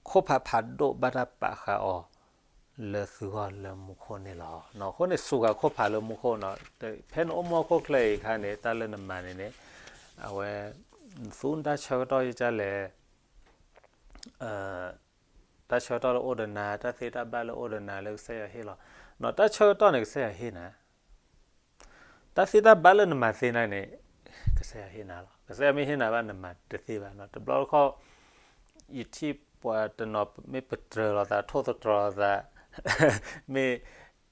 ခိၣ်ဖးဖးဒိၣ်ဘၣ်တၢ်ပာ်ဃာ်အီၤ လၢသုဂီၢ်လၢမူခိၣ်န့ၣ်လီၤ. အဃိန့ၣ် စူးဃာ်ခိၣ်ဖးလၢမူခိၣ်နီၤ, ဖဲနအိၣ်မူခိၣ်ချၢအံၤအခါန့ၣ် တၢ်လၢနမၤန့ၣ်န့ၣ်, အဝဲ သူတၢ်ဆၢကတီၢ်ယကလဲၣ်, တၢ်ဆၢကတီၢ်လၢအိၣ်ဒီးနၤ, တၢ်သ့တၢ်ဘၣ်လၢအိၣ်ဒီးနၤလၢကစၢ်ယွၤဟ့ၣ်လီၤ. တၢ်ဆၢကတီၢ်န့ၣ် ကစၢ်ယွၤဟ့ၣ်နၤ, တၢ်သ့တၢ်ဘၣ်လၢနမၤသ့န့ၣ်န့ၣ်, ကစၢ်ယွၤဟ့ၣ်နၤလီၤ. ကစၢ်ယွၤမ့ၢ်ဟ့ၣ်နၤဘၣ် နမၤတသ့ဘၣ်နီၤ. တဘျီတခီၣ် ယထံၣ်ပှၤတနီၤမ့ၢ်ပတြၢၤလိာ်သး, ထိၣ်သတြီၤလိာ်သး, မ့ၢ်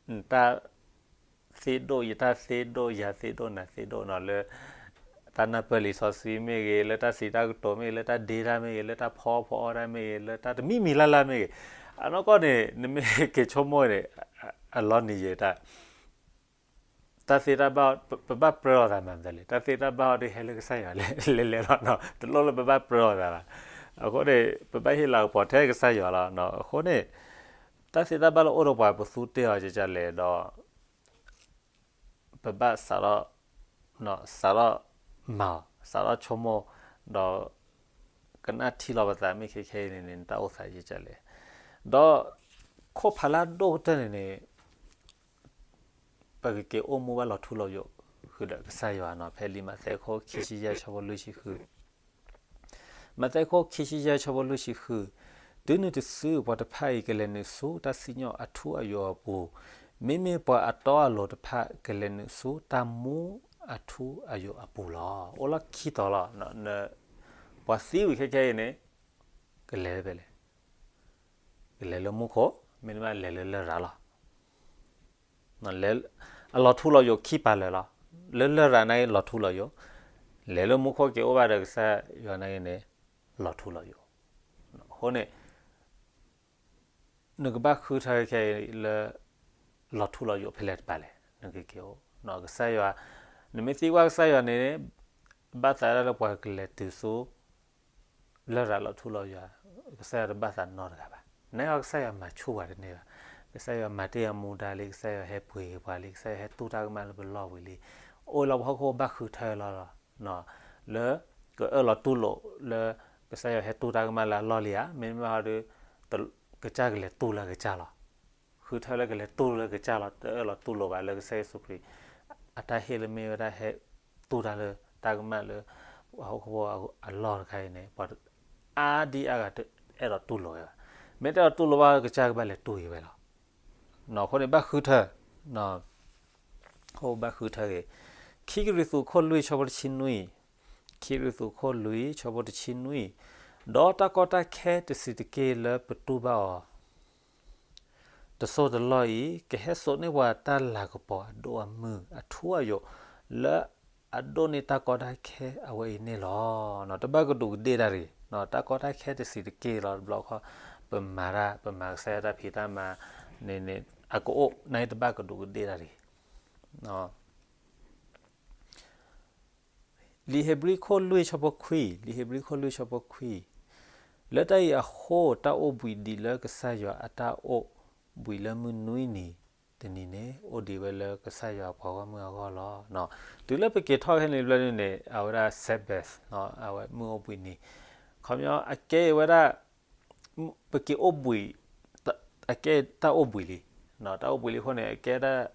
နတၢ်သ့ဒိၣ်, ယတၢ်သ့ဒိၣ်, ယၤသ့ဒိၣ်, နၤသ့ဒိၣ်နီၤ, လၢတၢ်နၢ်ပၢၢ်လံာ်စီဆှံမ့ၢ်ဂ့ၤ, လၢတၢ်စံးတၢ်ကတိၤမ့ၢ်ဂ့ၤ, လၢတၢ်ဒ့တၢ်မ့ၢ်ဂ့ၤ, လၢတၢ်ဖီဖီအီၣ်တၢ်မ့ၢ်ဂ့ၤ, လၢတၢ်တမံၤမံၤလၢ်လၢ်မ့ၢ်ဂ့ၤ, အနီၢ်ကီၢ်န့ၣ် နမ့ၢ်က့ၤဆိကမိၣ်န့ၣ်, အလီၤနံၤယဲတၢ် တၢ်သ့တၢ်ဘၣ်, ပဘၣ်ပြၢလိာ်သးမၤသးလဲၣ်. တၢ်သ့တၢ်ဘၣ်အီၤဒ်ဟဲလၢကစၢ်ယွၤလဲၣ်လဲၣ်လီၤ. တလိၣ်လၢပဘၣ်ပြၢလိာ်သးဘၣ်. အဃိန့ၣ် ပဘၣ်ဟ့ၣ်လၤကပီၤထဲကစၢ်ယွၤလီၤ. အဃိန့ၣ် တၢ်သ့တၢ်ဘၣ်လၢအိၣ်ဒီးပှၤပသူတ့ၢ်အီၤကကလဲၣ်ဒီး ပဘၣ်စးထီၣ်, စးထီၣ်မၤအီၤ, စးထီၣ်ဆိကမိၣ်, ဒီး ကနၣ်ထံလီၤပသးမ့ၢ်ခဲခဲအံၤန့ၣ်န့ၣ် နတၢ်အိၣ်သးယကလဲၣ်. ဒီး ခိၣ်ဖးလၢအဒိၣ်ကတၢၢ်န့ၣ်န့ၣ် ပကက့ၤအိၣ်မူဘၣ်လီၤထူလီၤယိာ်ဃုာ်ဒီးကစၢ်ယွၤနီၤ. ဖဲလံာ်မးသဲခိၣ်ခံဆံယဲၢ်ဆၢဖိလွံၢ်ဆံဃု မးသဲခိၣ်ခံဆံယဲၢ်ဆၢဖိလွံၢ်ဆံဃု, တုၤနုၤတစုပှၤတဖၣ်အံၤ ကလဲၤနုာ်ဆူတၢ်စံၣ်ညီၣ်အထူအယိာ်အပူၤ, မ့မ့ၢ်ပှၤအတီအလိၤတဖၣ် ကလဲၤနုာ်ဆူတၢ်မူအထူအယိာ်အပူၤလီၤ. အိၣ်လီၢ်ခံတီၤလီၤ. ပှၤသံဝံၤခဲခဲအံၤန့ၣ် ကလဲၤဖဲလဲၣ်, ကလဲၤလၢမူခိၣ်, မ့တမ့ၢ်လဲၤလၢလရာ်လီၤ. အလီၤထူလီၤယိာ်ခံပာ်လၢာ်လီၤ. လၢလရာ်န့ၣ် လီၤထူလီၤယိာ်, လဲၤလၢမူခိၣ်က့ၤအိၣ်ဘၣ်ဒီးကစၢ်ယွၤန့ၣ်န့ၣ် လီၤထူလီၤယိာ်. အဃိန့ၣ် နကဘၣ်ဃုထၢခဲအံၤလၢ လီၤထူလီၤယိာ်ဖဲလဲၣ်တပၤလဲၣ်, နကက့ၤအိၣ်, ကစၢ်ယွၤ, နမ့ၢ်သံကွၢ်ကစၢ်ယွၤန့ၣ် ဘၣ်သးဒၣ်လၢပှၤကလဲၤတုၤဆူ လရာ်လီၤထူလီၤယိာ်, ကစၢ်ယွၤတဘၣ်သးနီတဂၤဘၣ်. နကစၢ်ယွၤမၤဆူၣ်ပှၤတန့ၢ်ဘၣ်. ကစၢ်ယွၤမၤတ့ၢ်အမူဒါလံ, ကစၢ်ယွၤဟဲပှ့ၤပှၤလံ, ကစၢ်ယွၤဟဲတူၢ်တၢ်ကမၣ်လၢပလီၢ်ဝံၤလံ. အိၣ်လီၤပှၤဟီၣ်ခိၣ်ဘၣ်ဃုထၢလီၤလီၤ. လၢ ကအၢၣ်လီၤတူၢ်လိာ်လၢ ကစၢ်ယွၤဟဲတူၢ်တၢ်ကမၣ်လၢအလီၢ်လံဧါ, မ့တမ့ၢ်ဟီဒီး ကစၢ်ကလဲၤတူၢ်လၢကစၢ်လီၤ. ဃုထၢလၢကလဲၤတူၢ်လၢကစၢ်လီၤ. တအၢၣ်လီၤတူၢ်လိာ်ဘၣ်လၢကစၢ်ယ့ၣ်ၡူးခရံာ် အတၢ်ဟ့ၣ်လၢမ့ၢ်ဝဲဒၣ်ဟဲတူၢ်တၢ်လၢတၢ်ကမၣ်လၢ ပှၤဟီၣ်ခိၣ်ဖိအလီၢ်တခါအံၤန့ၣ် ပှၤအါဒံအါဂၤတအဲၣ်ဒိးတူၢ်လိာ်ဝဲဘၣ်. မ့ၢ်တအဲၣ်ဒိးတူၢ်လိာ်ဘၣ်ကစၢ်ကဘၣ်လဲၤတူၢ်အံၤဝဲလီၤ. အဃိန့ၣ်ဘၣ်ဃုထၢ ဘၣ်ဃုထၢဂ့ၤ. ခံကရံၣ်သူးခိၣ်လွံၢ်ဆၢဖိတဆံနွံ, ခံကရံၣ်သူးခိၣ်လွံၢ်ဆၢဖိတဆံနွံ, ဒီးတၢ်ကီတၢ်ခဲတဆံးတက့ၢ်လၢပတူၢ်ဘၣ်အီၤ တစိၢ်တလီၢ်အံၤ ကဟဲစိာ်န့ၢ်ပှၤတၢ်လၤကပီၤအဒိၣ်အမုၢ်အထူအယိာ် လၢအဒိၣ်န့ၢ်တၢ်ကီတၢ်ခဲအဝဲအံၤန့ၣ်လီၤ. တဘၣ်ကဒူးကဒ့ၣ်တၢ်တဂ့ၤ, တၢ်ကီတၢ်ခဲတဆံးတက့ၢ်လီၤ. တဘျီခီ ပမၤတၢ် ပမၤကစၢ်ယွၤတၢ်ဖံးတၢ်မၤန့ၣ်န့ၣ် အကအိၣ်န့ၣ် တဘၣ်ကဒူးကဒ့ၣ်တၢ်တဂ့ၤ. လံာ်ဧ့ၤဘြံၤခိၣ်လွံၢ်ဆၢဖိခွံ, လံာ်ဧ့ၤဘြံၤခိၣ်လွံၢ်ဆၢဖိခွံ, လၢတၢ်အံၤအဃိ တၢ်အိၣ်ဘှံးဒံးလၢကစၢ်ယွၤအတၢ်အိၣ်ဘှံးလၢမုၢ်နွံနံၤတနံၤန့ၣ် အိၣ်ဒံးဝဲလၢကစၢ်ယွၤပှၤဂီၢ်မုၢ်အဂီၢ်လီၤ. တုၤလၢပက့ၤထီၣ်ခဲန့ၣ်ဘျီန့ၣ် အဝဲဒၣ် Sabbath အဝဲမုၢ်အိၣ်ဘှံးနံၤ, ခီပညီအကဲဝဲဒၣ် ပက့ၤအိၣ်ဘှံး, အကဲတၢ်အိၣ်ဘှံးလံ, တၢ်အိၣ်ဘှံးလံအဃိန့ၣ် အကဲတၢ်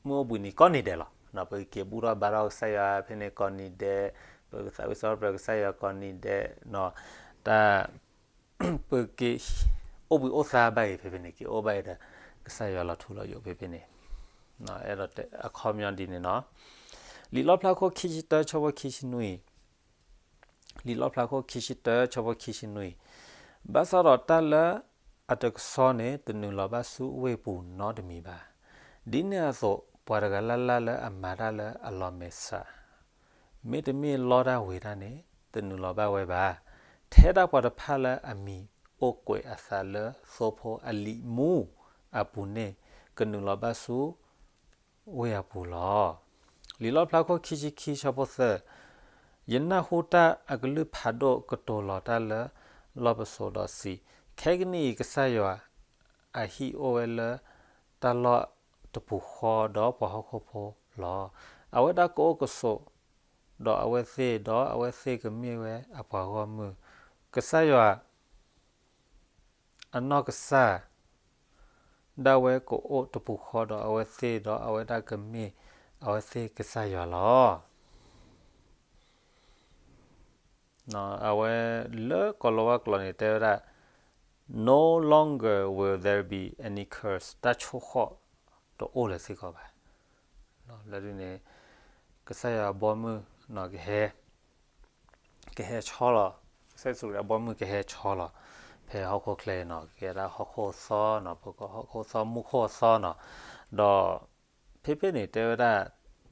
မုၢ်အိၣ်ဘှံးနံၤကိးနံၤဒဲးလီၤ. ပက့ၤဘူၣ်ထီၣ်ဘါထီၣ်ကစၢ်ယွၤဖဲန့ၣ်ကိးနံၤဒဲး, ပကသးဝံၣ်စံးထီၣ်ပတြၢၤကစၢ်ယွၤကိးနံၤဒဲး, တၢ် ပက့ၤအိၣ်ဘှံးအိၣ်သါဘၣ်အံၤဖဲဖဲန့ၣ် က့ၤအိၣ်ဘၣ်အံၤဒီး ကစၢ်ယွၤလီၤထူလီၤယိာ်ဖဲဖဲန့ၣ်, အဲၣ်ဒိးတဲအခီပညီဒ်န့ၣ်နီၤ. လံာ်လီၣ်ဖျါခိၣ်ခံဆံတၢဆၢဖိခံဆံနွံ, လံာ်လီၣ်ဖျါခိၣ်ခံဆံတၢဆၢဖိခံဆံနွံ, ဘၣ်ဆၣ်ဒီးတၢ်လၢအတကဆှီန့ၣ် တနုာ်လီၤဘၣ်ဆူဝ့ၢ်ပူၤနီတမံၤဘၣ်. ဒ်န့ၣ်အသိး ပှၤတဂၤလၢ်လၢ်လၢအမၤတၢ်လၢအလီၤမဲာ်ဆှး မ့တမ့ၢ်လီတၢ်ဝ့ၤတၢ်န့ၣ် တနုာ်လီၤဘၣ်ဝဲဘၣ်. ထဲဒၣ်ပှၤတဖၣ်လၢအမံၤအိၣ်ကွဲးအသးလၢသိဖိအလံာ်မူအပူၤန့ၣ် ကနုာ်လီၤဘၣ်ဆူ ဝ့ၢ်အပူၤလီၤ. လံာ်လီၣ်ဖျါခိၣ်ခံဆံခံဆၢဖိသၢ, ယနၢ်ဟူတၢ်အကလုၢ်ဖးဒိၣ်ကတိၤလီၤတၢ်လၢလီၢ်ပစိာ်ဒီးစံး, ခဲကနံၣ်အံၤကစၢ်ယွၤအဟံၣ်အိၣ်ဝဲလၢတၢ်လီၢ်တပူၤဃီဒီးပှၤဟီၣ်ခိၣ်ဖိလီၤ. အဝဲဒၣ်ကအိၣ်ကဆိးဒီးအဝဲသ့ၣ်, ဒီးအဝဲသ့ၣ်ကမ့ၢ်ဝဲအပှၤဂီၢ်မုၢ်, ကစၢ်ယွၤ အနီၢ်ကစၢ်ဒၣ်ဝဲကအိၣ်တပူၤဃီဒီးအဝဲသ့ၣ်, ဒီးအဝဲဒၣ်ကမ့ၢ်အဝဲသ့ၣ်ကစၢ်ယွၤလီၤ. အဝဲလၢကိၤလၤဝါကျိာ်န့ၣ်တဲဝဲဒၣ်, No longer will there be any curse, တၢ်ဆိၣ်ဃီၣ်တအိၣ်လၢၤစ့ၢ်ကီးဘၣ်. လၢဒ်န့ၣ် ကစၢ်ယွၤအဘီမုၢ် ကဟဲ ကဟဲဆီလီၤ, ကစၢ်ယ့ၣ်ၡူးခရံာ်အဘီမုၢ်ကဟဲဆီလီၤ ဖဲဟီၣ်ခိၣ်ချၢအံၤနီၤ, ကဲဒၣ်ဟီၣ်ခိၣ်အသီနီၤ, ပကဟီၣ်ခိၣ်အသီမူခိၣ်အသီနီၤ, ဒီးဖဲဖဲန့ၣ်တဲဝဲဒၣ်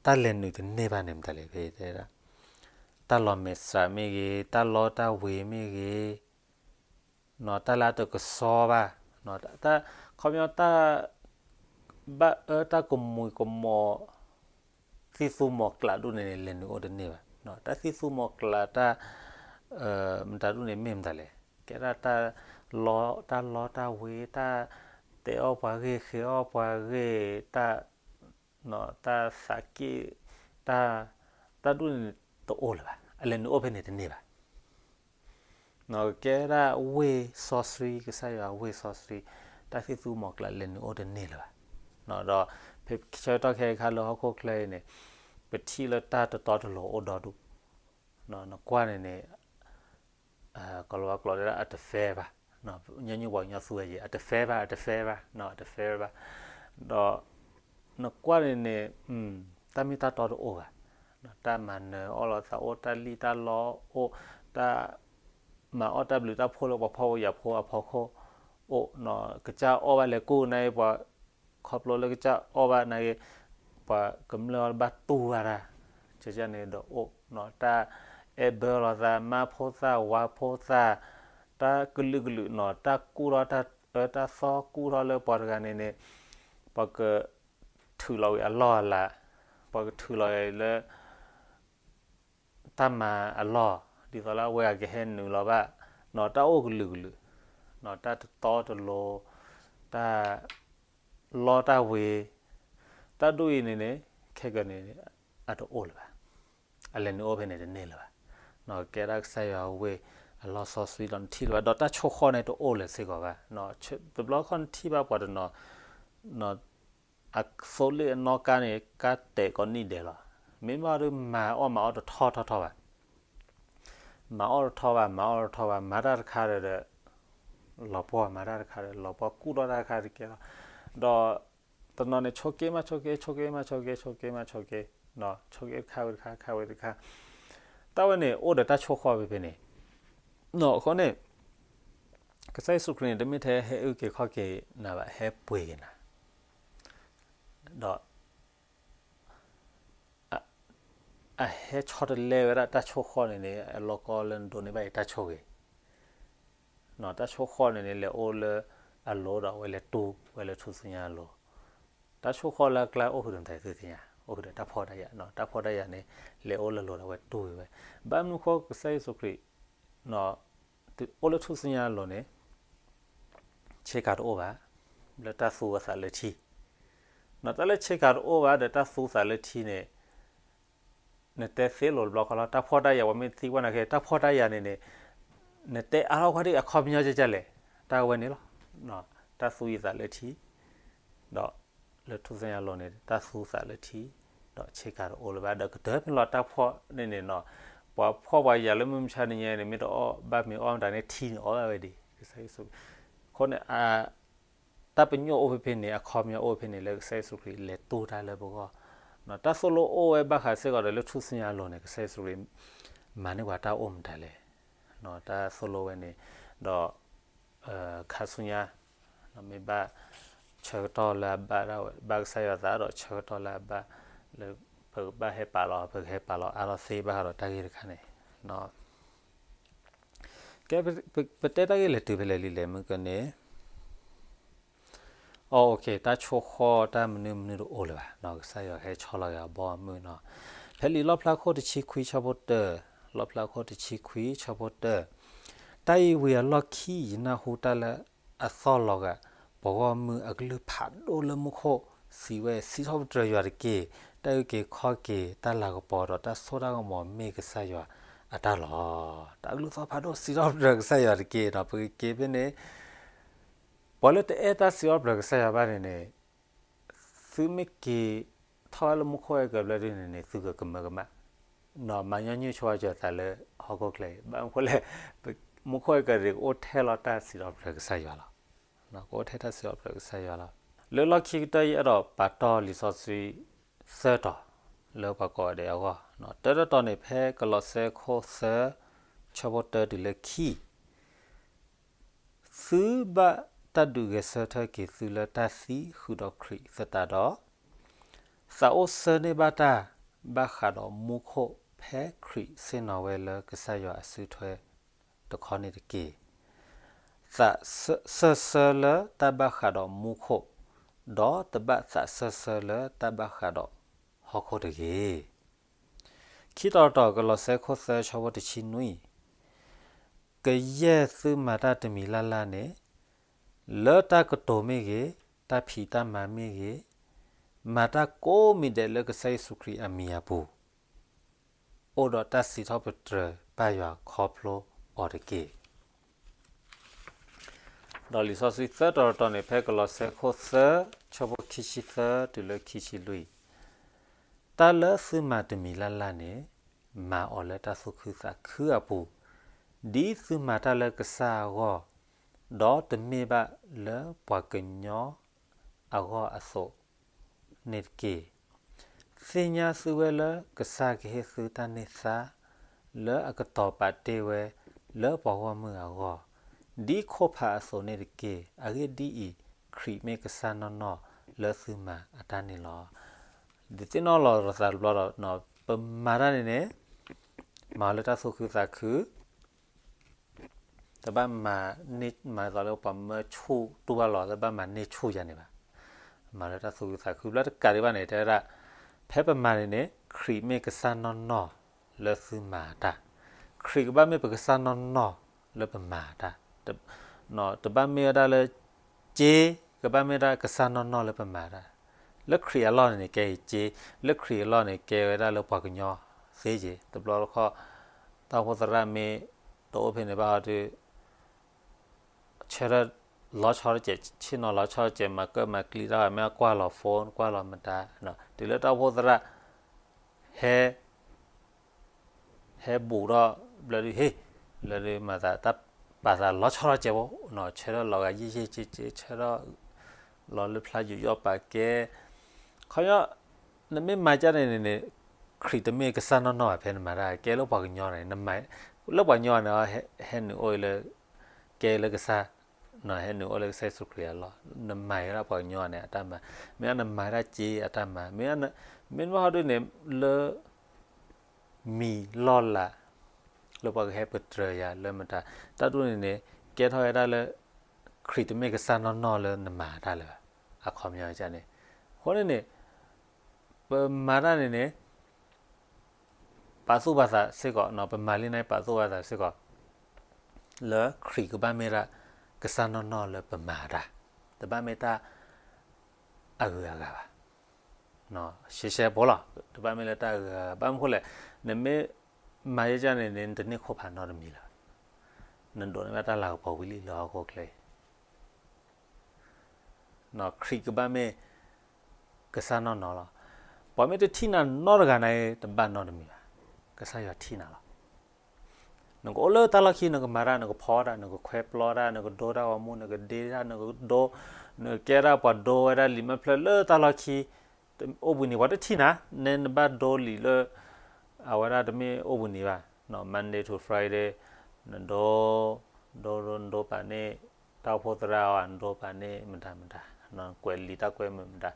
တၢ်လဲၤနုာ်တန့ၢ်ဘၣ်န့ၣ်မတၤလဲၣ်, ဖဲတဲဝဲဒၣ် တၢ်လီၤမဲာ်ဆှးမ့ၢ်ဂ့ၤ, တၢ်လီတၢ်ဝ့ၤမ့ၢ်ဂ့ၤ, တၢ်လၢအတကဆှီဘၣ်, တၢ် ခီပညီတၢ် ဘၣ်အၢတၢ်ကမူၤကမီၤ သံၣ်သူမီၤကျးဒိၣ်န့ၣ်န့ၣ် လဲၤနုာ်အိၣ်တန့ၢ်ဘၣ်. တၢ်သံၣ်သူမီၤကျးတၢ် မတၤဒိၣ်န့ၣ်မ့ၢ်မတၤလဲၣ်, ကဲဒၣ်တၢ်လီ, တၢ်လီတၢ်ဝ့ၤ, တၢ်တဲအီၣ်ပှၤဂ့ၢ် ဃ့အီၣ်ပှၤဂ့ၢ်, တၢ် တၢ်သးက့ၣ်, တၢ် တၢ်ဒိၣ်န့ၣ်တအိၣ်လၢၤဘၣ်, အလဲၤနုာ်အိၣ်ဖဲန့ၣ်တန့ၢ်ဘၣ်. ကဲဒၣ်ဝ့ၢ်စီဆှံ, ကစၢ်ယွၤဝ့ၢ်စီဆှံ, တၢ်သံၣ်သူမီၤကျးလဲၤနုာ်အိၣ်တန့ၢ်လၢၤဘၣ်. ဒီးဖဲဆၢကတီၢ်ခဲအံၤခါလၢဟီၣ်ခိၣ်ချၢအံၤန့ၣ် ပထံၣ်လၢတၢ်တတီတလိၤအိၣ်ဒီဒူၣ်, နကွၢ်န့ၣ်န့ၣ် ကိၤလၤဝါကျိာ်တဲဒၣ် အတfairဘၣ်, ညီနုၢ်ပှၤကညီသူဝဲယဲၢ် အတfairဘၣ်, အတfairဘၣ်, အတfairဘၣ်, ဒီးနကွၢ်န့ၣ်န့ၣ် တၢ်မ့ၢ်တၢ်တီတအိၣ်ဘၣ်, တၢ်မၤနၢၤအီၣ်လိာ်သးအိၣ်, တၢ်လံၣ်တၢ်လီအိၣ်, တၢ်မၤအီၣ်တၢ်ဘျုးတၢ်ဖှိၣ်လၢပှၤဖှီၣ်ဖိယာ်ဖိအဖီခိၣ်အိၣ်, ကစၢ်အီၣ်ဘၣ်လဲၤကူၣ်န့ၣ်ပှၤ, ခီဖျိလၢကစၢ်အီၣ်ဘၣ်န့ၣ် ပှၤကမျၢၢ်အီၤဘၣ်တူၢ်ဘၣ်တၢ်, ကစၢ်န့ၣ်ဒီးအိၣ်, တၢ်အဲၣ်ဘၢလိာ်သး, မါဖိသၣ်, ဝၤဖိသၣ်, တၢ်ကလုာ်ကလုာ်နီၤ, တၢ်ကူၣ်ထီၣ်တၢ်အၢတၢ်သီကူၣ်ထီၣ်လၢပှၤတဂၤန့ၣ်န့ၣ်, ပှၤကထုးလီၤဝံၤအလီၢ်အလၤ, ပှၤကထုးလီၤလၢ တၢ်မၤအလီၢ်, ဒ်သိးလၢအဝဲအကဟဲနုာ်လီၤဘၣ်, တၢ်အိၣ်ကလုာ်ကလုာ်, တၢ်တတီတလိၤ, တၢ်လီတၢ်ဝ့ၤ, တၢ်ဒိၣ်အံၤန့ၣ်န့ၣ် ခဲကနံၣ်န့ၣ် အတအိၣ်လၢၤဘၣ်, အလဲၤနုာ်အိၣ်ဖဲန့ၣ်တန့ၢ်လၢၤဘၣ်. ကဲဒၣ်ကစၢ်ယွၤဝ့ၢ်အလီၢ်စီဆှံဒီးနထံၣ်လၢၤဘၣ်, ဒီးတၢ်ဆိၣ်ဃီၣ်န့ၣ်တအိၣ်လၢၤစ့ၢ်ကီးဘၣ်. တဘျီခီၣ်နထံၣ်ဘၣ်ပှၤတနီၤ အသိလ့ၣ်အနီၢ်ကါန့ၣ် ကါတဲာ်ကိးနံၣ်ဒဲးလီၤ. မ့ၢ်ဘၣ်ဒီးမၤအီၣ်မၤအီတထီၣ်ထီၣ်ထီၣ်ဘၣ်. မၤအီၣ်တထီၣ်ဘၣ်, မၤအီၣ်တထီၣ်ဘၣ်, မၤတၢ်တခါဒီး လီၤပှီၢ်, မၤတၢ်တခါဒီး လီၤပှီၢ်, ကူၣ်ထီၣ်တၢ်တခါတကဲလီၤ. ဒီးတနီၤန့ၣ် ဆိးက့မးဆိးက့, ဆိးက့မးဆိးက့, ဆိးက့မးဆိးက့, ဆိးက့တခါဝံၤတခါ, တခါဝံၤတခါ, တၢ်ဝဲန့ၣ် အိၣ်ဒီးတၢ်ဆိၣ်ဃီၣ်ဖဲဖဲန့ၣ်. အဃိန့ၣ် ကစၢ်ယ့ၣ်ၡူးခရံာ်န့ၣ် တမ့ၢ်ထဲဟဲအုၣ်က့ၤခီၣ်က့ၤနၤဘၣ်, ဟဲပှ့ၤက့ၤနၤ, ဒီး အဟဲဆီတလဲဝဲဒၣ်တၢ်ဆိၣ်ဃီၣ်န့ၣ်န့ၣ် အလီၢ်ကီလၢနဒိးန့ၢ်ဘၣ်အံၤတၢ်ဆိၣ်ဂ့ၤ, တၢ်ဆိၣ်ဃီၣ်န့ၣ်န့ၣ် လဲၤအိၣ်လၢအလိၤဒီးအဝဲလဲၤတူၢ်ဝဲလၢထူၣ်စုညါအလိၤ. တၢ်ဆိၣ်ဃီၣ်လၢအကျါအိၣ်ဃုာ်ဒီးမတၤသုသ့ၣ်ညါ, အိၣ်ဃုာ်ဒီးတၢ်ဖှီၣ်တၢ်ယာ်, တၢ်ဖှီၣ်တၢ်ယာ်န့ၣ် လဲၤအိၣ်လၢလိၤဒီးအဝဲတူၢ်ဝဲ, ဘၣ်မနုၤဃိကစၢ်ယ့ၣ်ၡူးခရံာ် အိၣ်လၢထူၣ်စုညါအလိၤန့ၣ် ဆ့ကၤတအိၣ်ဘၣ်, လၢတၢ်သူအသးလၢထံ, တၢ်လၢဆ့ကၤတအိၣ်ဘၣ်ဒီးတၢ်သူသးလၢထံန့ၣ် နတဲသ့လိၤတဘျီဃီလီၤ. တၢ်ဖှီၣ်တၢ်ယာ် ပှၤမ့ၢ်သံကွၢ်နၤခဲ တၢ်ဖှီၣ်တၢ်ယာ်န့ၣ်န့ၣ် နတဲအါထီၣ်ကွၢ်ဒံးအခီပညီကဲကဲလဲၣ်, တၢ်ဝဲန့ၣ်လီၤ. တၢ်သူယသးလၢထံ, ဒီးလၢထူၣ်စုညါအလိၤန့ၣ် တၢ်သူသးလၢထံ, ဒီးဆ့ကၤတအိၣ်လၢၤဘၣ်, ဒီးကတၢၢ်ဖဲလီၤတၢ်ဖှီၣ်န့ၣ်န့ၣ်နီၤ, ပှၤဖှီၣ်ပှၤယာ်လၢမုၢ်မဆါတနံၤညါန့ၣ် မ့ၢ်တအီၣ်ဘၣ်မ့ၤအီၣ်မတၤန့ၣ် ထံန့ၣ်အီၣ်ဘၣ်ဝဲဒံး, ကစၢ်ယ့ၣ်ၡူး, အဃိန့ၣ် တၢ်ပညိၣ်အိၣ်ဖဲဖဲန့ၣ် အခီပညီအိၣ်ဖဲဖဲန့ၣ် လၢကစၢ်ယ့ၣ်ၡူးခရံာ်လဲၤတူၢ်တၢ်လၢပဂီၢ်, တၢ်သိၣ်လိအိၣ်ဝဲဘၣ်ဃးစ့ၢ်ကီးဒီးလၢထူၣ်စုညါအလိၤန့ၣ် ကစၢ်ယ့ၣ်ၡူးခရံာ် မၤန့ၢ်ပှၤတၢ်အိၣ်မတၤလဲၣ်, တၢ်သိၣ်လိဝဲန့ၣ်, ဒီး ခါဆူညါ မ့ၢ်ဘၣ်ဆၢကတီၢ်လၢအဘၣ်ဒၣ်ဝဲ ဘၣ်ကစၢ်ယွၤသးဒီးဆၢကတီၢ်လၢအဘၣ် လၢပကဘၣ်ဟဲပာ်လီၤ ပကဟဲပာ်လီၤအါထီၣ်သ့ဘၣ်ဃးဒီးတၢ်ဂ့ၢ်တခါန့ၣ် ကဲ ပတဲတၢ်ဂ့ၢ်လဲၤတုၤဖဲလဲၣ်လံလဲၣ်မုၢ်ကန့ၣ် အိၣ် တၢ်ဆိၣ်ဃီၣ်တၢ်မနုၤမနုၤတအိၣ်လၢၤဘၣ်, ကစၢ်ယွၤဟဲဆီလီၤက့ၤအဘီအမုၢ်နီၤ. ဖဲလံာ်လီၣ်ဖျါခိၣ်တဆံခွံဆၢဖိတၢ, လီၣ်ဖျါခိၣ်တဆံခွံဆၢဖိတၢ, တၢ်အံၤဝံၤအလီၢ်ခံ ယနၢ်ဟူတၢ်လၢအသီၣ်လီၤဂာ် ပှၤဂီၢ်မုၢ်အကလုၢ်ဖးဒိၣ်လၢမူခိၣ် စံးဝဲ, စံးထီၣ်ပတြၢၤယွၤတက့ၢ်. တၢ်အုၣ်က့ၤခီၣ်က့ၤ တၢ်လၤကပီၤဒီးတၢ်စိတၢ်ကမီၤမ့ၢ်ကစၢ်ယွၤအတၢ်လီၤ. တၢ်အကလုၢ်သီၣ်ဖးဒိၣ် စံးထီၣ်ပတြၢၤကစၢ်ယွၤတက့ၢ်. ဒီးပကက့ၤဖဲန့ၣ် ပှၤလၢတအဲၣ်တၢ်စံးထီၣ်ပတြၢၤကစၢ်ယွၤဘၣ်န့ၣ်န့ၣ် သုမ့ၢ်က့ၤထီၣ်ဝဲလၢမူခိၣ်အဲကၢၤဘျၢဒ်န့ၣ်န့ၣ် သုကကမၢကမၣ်, မၤညီနုၢ်ဆိဝဲကၢၤသးလၢဟီၣ်ခိၣ်ချၢအံၤ, ဘၣ်မနုၤဃိလဲၣ်, မူခိၣ်အဲကၢၤဒၣ်ကအိၣ်ထဲလီၤတၢ်စံးထီၣ်ပတြၢၤကစၢ်ယွၤလီၤ. ကအိၣ်ထဲတၢ်စံးထီၣ်ပတြၢၤကစၢ်ယွၤလီၤ. လၢလီၢ်ခံကတၢၢ် ယအဲၣ်ဒိးပာ်တီၢ်လံာ်စီဆှံသၢတီၤ လၢပှၤကိးဂၤဒဲးအဂီၢ်, တၢတတီၤန့ၣ် ဖဲကလီးစဲခိၣ်သၢ ဆၢဖိတၢတုၤလၢခံ သုဘၣ်တၢ်ဒုးဂဲၤဆၢထၢၣ်က့ၤသုလၢတၢ်သံဃုာ်ဒီးခရံာ်သတးဒီး, သးအိၣ်ဆၢန့ၢ်ဘၣ်တၢ်ဘၣ်ဃးဒီးမူခိၣ်ဖဲခရံာ်ဆ့ၣ်နီၤဝဲလၢကစၢ်ယွၤအစုထွဲတခီန့ၣ်တက့ၢ်. သးဆၢဆၢလၢတၢ်ဘၣ်ဃးဒီးမူခိၣ်, ဒီးတဘၣ်သးဆၢဆၢလၢတၢ်ဘၣ်ဃးဒီးဟီၣ်ခိၣ်တဂ့ၤ. ခံတီၤတီၤ ကလီးစဲခိၣ်သၢဆၢဖိတဆံနွံ, ကယဲၢ်သုမၤတၢ်တမံၤလၢ်လၢ်န့ၣ်, လၢတၢ်ကတိၤမ့ၢ်ဂ့ၤ, တၢ်ဖံးတၢ်မၤမ့ၢ်ဂ့ၤ, မၤတၢ်ကိးမံၤဒဲးလၢကစၢ်ယ့ၣ်ၡူးခရံာ်အမံၤအပူၤ, အိၣ်ဒီးတၢ်စံးထီၣ်ပတြၢၤပၢ်ယွၤခီဖျိအီၤတက့ၢ်. ဒီးလံာ်စီဆှံသၢတီၤတီၤန့ၣ် ဖဲကလီးစဲခိၣ်သၢ ဆၢဖိခံဆံသၢတုၤလၢခံဆံလွံၢ်, တၢ်လၢသုမၤတမံၤလၢ်လၢ်န့ၣ်, မၤအီၤလၢတၢ်သူၣ်ခုသးခုအပူၤ, ဒ်သုမၤတၢ်လၢကစၢ်အဂီၢ်, ဒီးတမ့ၢ်ဘၣ်လၢပှၤကညီအဂီၢ်အသိး န့ၣ်တက့ၢ်. သ့ၣ်ညါသုဝဲလၢကစၢ်ကဟ့ၣ်သုတၢ်န့ၢ်သါ လၢအကတီၤပာ်တ့ၢ်ဝဲလၢပှၤဂီၢ်မုၢ်အဂီၢ်, ဒ်ခိၣ်ဖးအသိးန့ၣ်တက့ၢ်. အဂ့ၢ်ဒ်အံၤ, ခရံာ်မ့ၢ်ကစၢ်နီၢ်နီၢ်လၢသုမၤအတၢ်န့ၣ်လီၤ. ဒုးသ့ၣ်နီၣ်လီၤသးတဘျီဒီး ပမၤတၢ်န့ၣ်န့ၣ် မၤလၢတၢ်သူၣ်ခုသးခု တဘၣ်မၤန့ၢ်မၤသိးလၢပှၤမၢဆူၣ်တူၢ်ဘၣ်လီၤ, တဘၣ်မၤန့ၢ်ဆူၣ်ယၤန့ၣ်ဘၣ်. မၤလၢတၢ်သူၣ်ခုသးခု ဘျီတကးဒံးဘၣ်န့ၣ် တဲဝဲဒၣ်, ဖဲပမၤန့ၣ်န့ၣ် ခရံာ်မ့ၢ်ကစၢ်နီၢ်နီၢ်လၢသုမၤတၢ်, ခရံာ်ကဘၣ်မ့ၢ်ပကစၢ်နီၢ်နီၢ်လၢပမၤတၢ်, တဘၣ်မ့ၢ်ဝဲဒၣ်လၢ စ့, ကဘၣ်မ့ၢ်ဒၣ်ကစၢ်နီၢ်နီၢ်လၢပမၤတၢ်, လၢခရံာ်အလီၢ်န့ၣ်န့ၣ် ကဲအံၤစ့, လၢခရံာ်အလီၢ်န့ၣ် ကဲဝဲဒၣ်လၢပှၤကညီသ့က့ၤ, တဘျီတခီၣ် တၢ်အိၣ်ဖှိၣ်သရၣ်မ့ၢ်တအိၣ်ဖဲန့ၣ်ဘၣ်ဟီဒီး ဆၢထၢၣ်လီၤဆီတကဲး, ဆ့ၣ်နီၤလီၤဆီတကဲး, မၤကၢၣ်မၤကျံတၢ် မ့ၢ်ကွၢ်လီၤ phone ကွၢ်လီၤမတၤ, တုၤလၢတၢ်အိၣ်ဖှိၣ်သရၣ် ဟဲ ဟဲဘူးထီၣ်ဘျၢဒုး ဟ့ၣ် ဘျၢဒုးမၤသး တၢ်ပာ်သးလီၤဆီတကဲးဖိနီၤ, ဆၢထၢၣ်လီၤဂာ်ယံာ်ယံာ်က့က့, ဆၢထၢၣ်လီၤလၢဖျါယူးယီၣ်ပာ်ကဲ, ခီပညီ နမ့ၢ်မၤကၢ်န့ၣ်န့ၣ်န့ၣ် ခရံာ်တမ့ၢ်ကစၢ်နီၢ်နီၢ်ဘၣ်ဖဲနမၤတၢ်, ကဲလၢပှၤကညီန့ၣ်, လၢပှၤကညီန့ၣ် ဟဲနုာ်အိၣ်လၢ ကဲလၢကစၢ် ဟဲနုာ်အိၣ်လၢကစၢ်ယ့ၣ်ၡူးခရံာ်အလီၢ်, နမၤဝဲဒၣ်ပှၤကညီန့ၣ်အတၢ်မၤ, မ့ၢ်နမၤဝဲဒၣ်စ့အတၢ်မၤ, မ့ၢ် မ့ၢ်ဘၣ်ဟီဒုးန့ၣ် လၢ မံၤလီၢ်လၤ လၢပှၤကဟဲပတြၢၤယၤလၢမတၤ, တၢ်ဒ်န့ၣ်န့ၣ် ကဲထီၣ်ဝဲဒၣ်လၢ ခရံာ်တမ့ၢ်ကစၢ်နီၢ်နီၢ်လၢနမၤတၢ်လၢၤဘၣ်, အခီပညီန့ၣ်, အဃိန့ၣ်န့ၣ် ပမၤတၢ်န့ၣ်န့ၣ် ပာ်သူၣ်ပာ်သးစ့ၢ်ကီး, ပမၤလံန့ၣ် ပာ်သူၣ်ပာ်သးစ့ၢ်ကီး လၢခရံာ်ကဘၣ်မ့ၢ်ဒၣ် ကစၢ်နီၢ်နီၢ်လၢပမၤတၢ်, တဘၣ်မ့ၢ်တၢ် အဂုၤအဂၤဘၣ်, ရှဲရှဲဖိလီၤ, တဘၣ်မ့ၢ်လၢတၢ်အဂုၤအဂၤ, ဘၣ်မနုၤဃိလဲၣ်, နမ့ၢ်မၤယဲကၢ်န့ၣ်န့ၣ် နတန့ၢ်ခိၣ်ဖးနီတမံၤလၢၤဘၣ်, နဒိးန့ၢ်ဘၣ်တၢ်လၤကပီၤဝံၤလံလၢဟီၣ်ခိၣ်ချၢအံၤ ခရံာ်ကဘၣ်မ့ၢ် ကစၢ်နီၢ်နီၢ်လီၤ. ပှၤမ့ၢ်တထံၣ်နၤနီတဂၤန့ၣ် တဘၣ်နီတမံၤဘၣ်, ကစၢ်ယွၤထံၣ်နၤလီၤ. နကအိၣ်လၢတၢ်လီၢ်ခံ နကမၤတၢ် နကဖီတၢ် နကခွဲပျီတၢ် နကဒိတၢ်ဂီၤမူ နကဒ့တၢ် နကဒိ နကကဲတၢ်ပှၤဒိဝဲဒၣ်လံာ်မဲာ်ဖျၢၣ်လၢတၢ်လီၢ်ခံ, အိၣ်ဘှံးနံၤ ပှၤတထံၣ်နၤ, နဲနဘၣ်ဒိလံာ်လၢ အဝဲဒၣ်တမ့ၢ်အိၣ်ဘှံးနံၤဘၣ်, Monday to Friday နဒိ ဒိ ဒိ နဒိပာ်န့ၢ် တၢ်အိၣ်ဖှိၣ်သရၣ်အီၤ နဒိပာ်န့ၢ်မတၤမတၤ, ကွဲးလံာ်တၢ်ကွဲမုာ်မတၤ,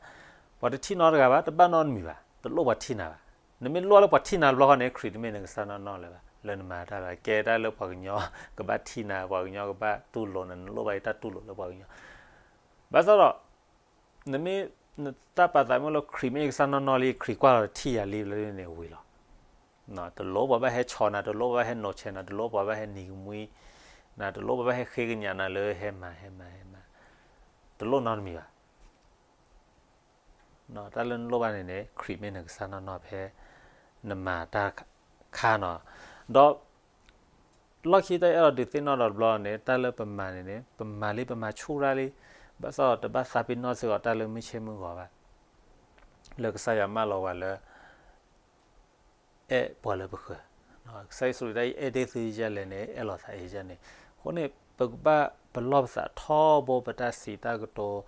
ပှၤတထံၣ်နီတဂၤဘၣ်, တဘၣ်နီတမံၤဘၣ်, တလိၣ်ပှၤထံၣ်နၤဘၣ်. နမ့ၢ်လိၣ်လၢပှၤထံၣ်နၤတဘျီဃီန့ၣ် ခရံာ်တမ့ၢ်နကစၢ်နီၢ်နီၢ်လၢၤဘၣ်, လၢနမၤတၢ်လၢ ကဲတၢ်လၢပှၤကညီ ကဘၣ်ထံၣ်နၤ, ပှၤကညီကဘၣ်တူၢ်လိာ်နၤ, နလိၣ်ဘၣ်အံၤတၢ်တူၢ်လိာ်လၢပှၤကညီ. ဘၣ်ဆၣ်ဒီး နမ့ၢ် နတၢ်ပာ်သးမ့ၢ်လၢခရံာ်မ့ၢ်ကစၢ်နီၢ်နီၢ်လံ, ခရံာ်ကွၢ်လီၤထံၣ်ယၤလံလၢန့ၣ်ဝံၤလီၤ. တလိၣ်ပှၤဘၣ်ဟဲဆီၣ်နၤ, တလိၣ်ပှၤဘၣ်ဟဲနိးဆဲးနၤ, တလိၣ်ပှၤဘၣ်ဟဲနံၤကမှံနၤ, တလိၣ်ပှၤဘၣ်ဟဲဃ့ကညးနၤလၢဟဲမၤ ဟဲမၤ ဟဲမၤ, တလိၣ်နီတမံၤဘၣ်. တၢ်လၢနလိၣ်ဘၣ်န့ၣ်န့ၣ် ခရံာ်မ့ၢ်နကစၢ်နီၢ်နီၢ်ဖဲ နမၤတၢ်ခါနီၤ. ဒီး လီၢ်ခံတၢ်အဲၣ်ဒိးဒုးသ့ၣ်နီၣ်ဒီးတဘျီန့ၣ် တၢ်လၢပမၤန့ၣ်န့ၣ် ပမၤလံ ပမၤဆူၣ်ရၣ်လံ, ဘၣ်ဆၣ်ဒီးတဘၣ်သးပ့ၤနီၣ်စ့ၢ်ကီးတၢ်လၢမုၢ်ဆ့ၣ်မုၢ်ဂီၤဘၣ်, လၢကစၢ်ယွၤမၢလီၤဝဲလၢ အဲၣ်ပှၤလၢပဃၢၤ, ကစၢ်ယ့ၣ်ၡူးခရံာ်တၢ်အံၤ အဲၣ်ဒိၣ်သုယဲလဲၣ်န့ၣ် အဲၣ်လိာ်သးအံၤယဲန့ၣ်, အဃိန့ၣ် ပကဘၣ်ပလီၢ်ပသးထီဘိ ပတၢ်စံးတၢ်ကတိၤ,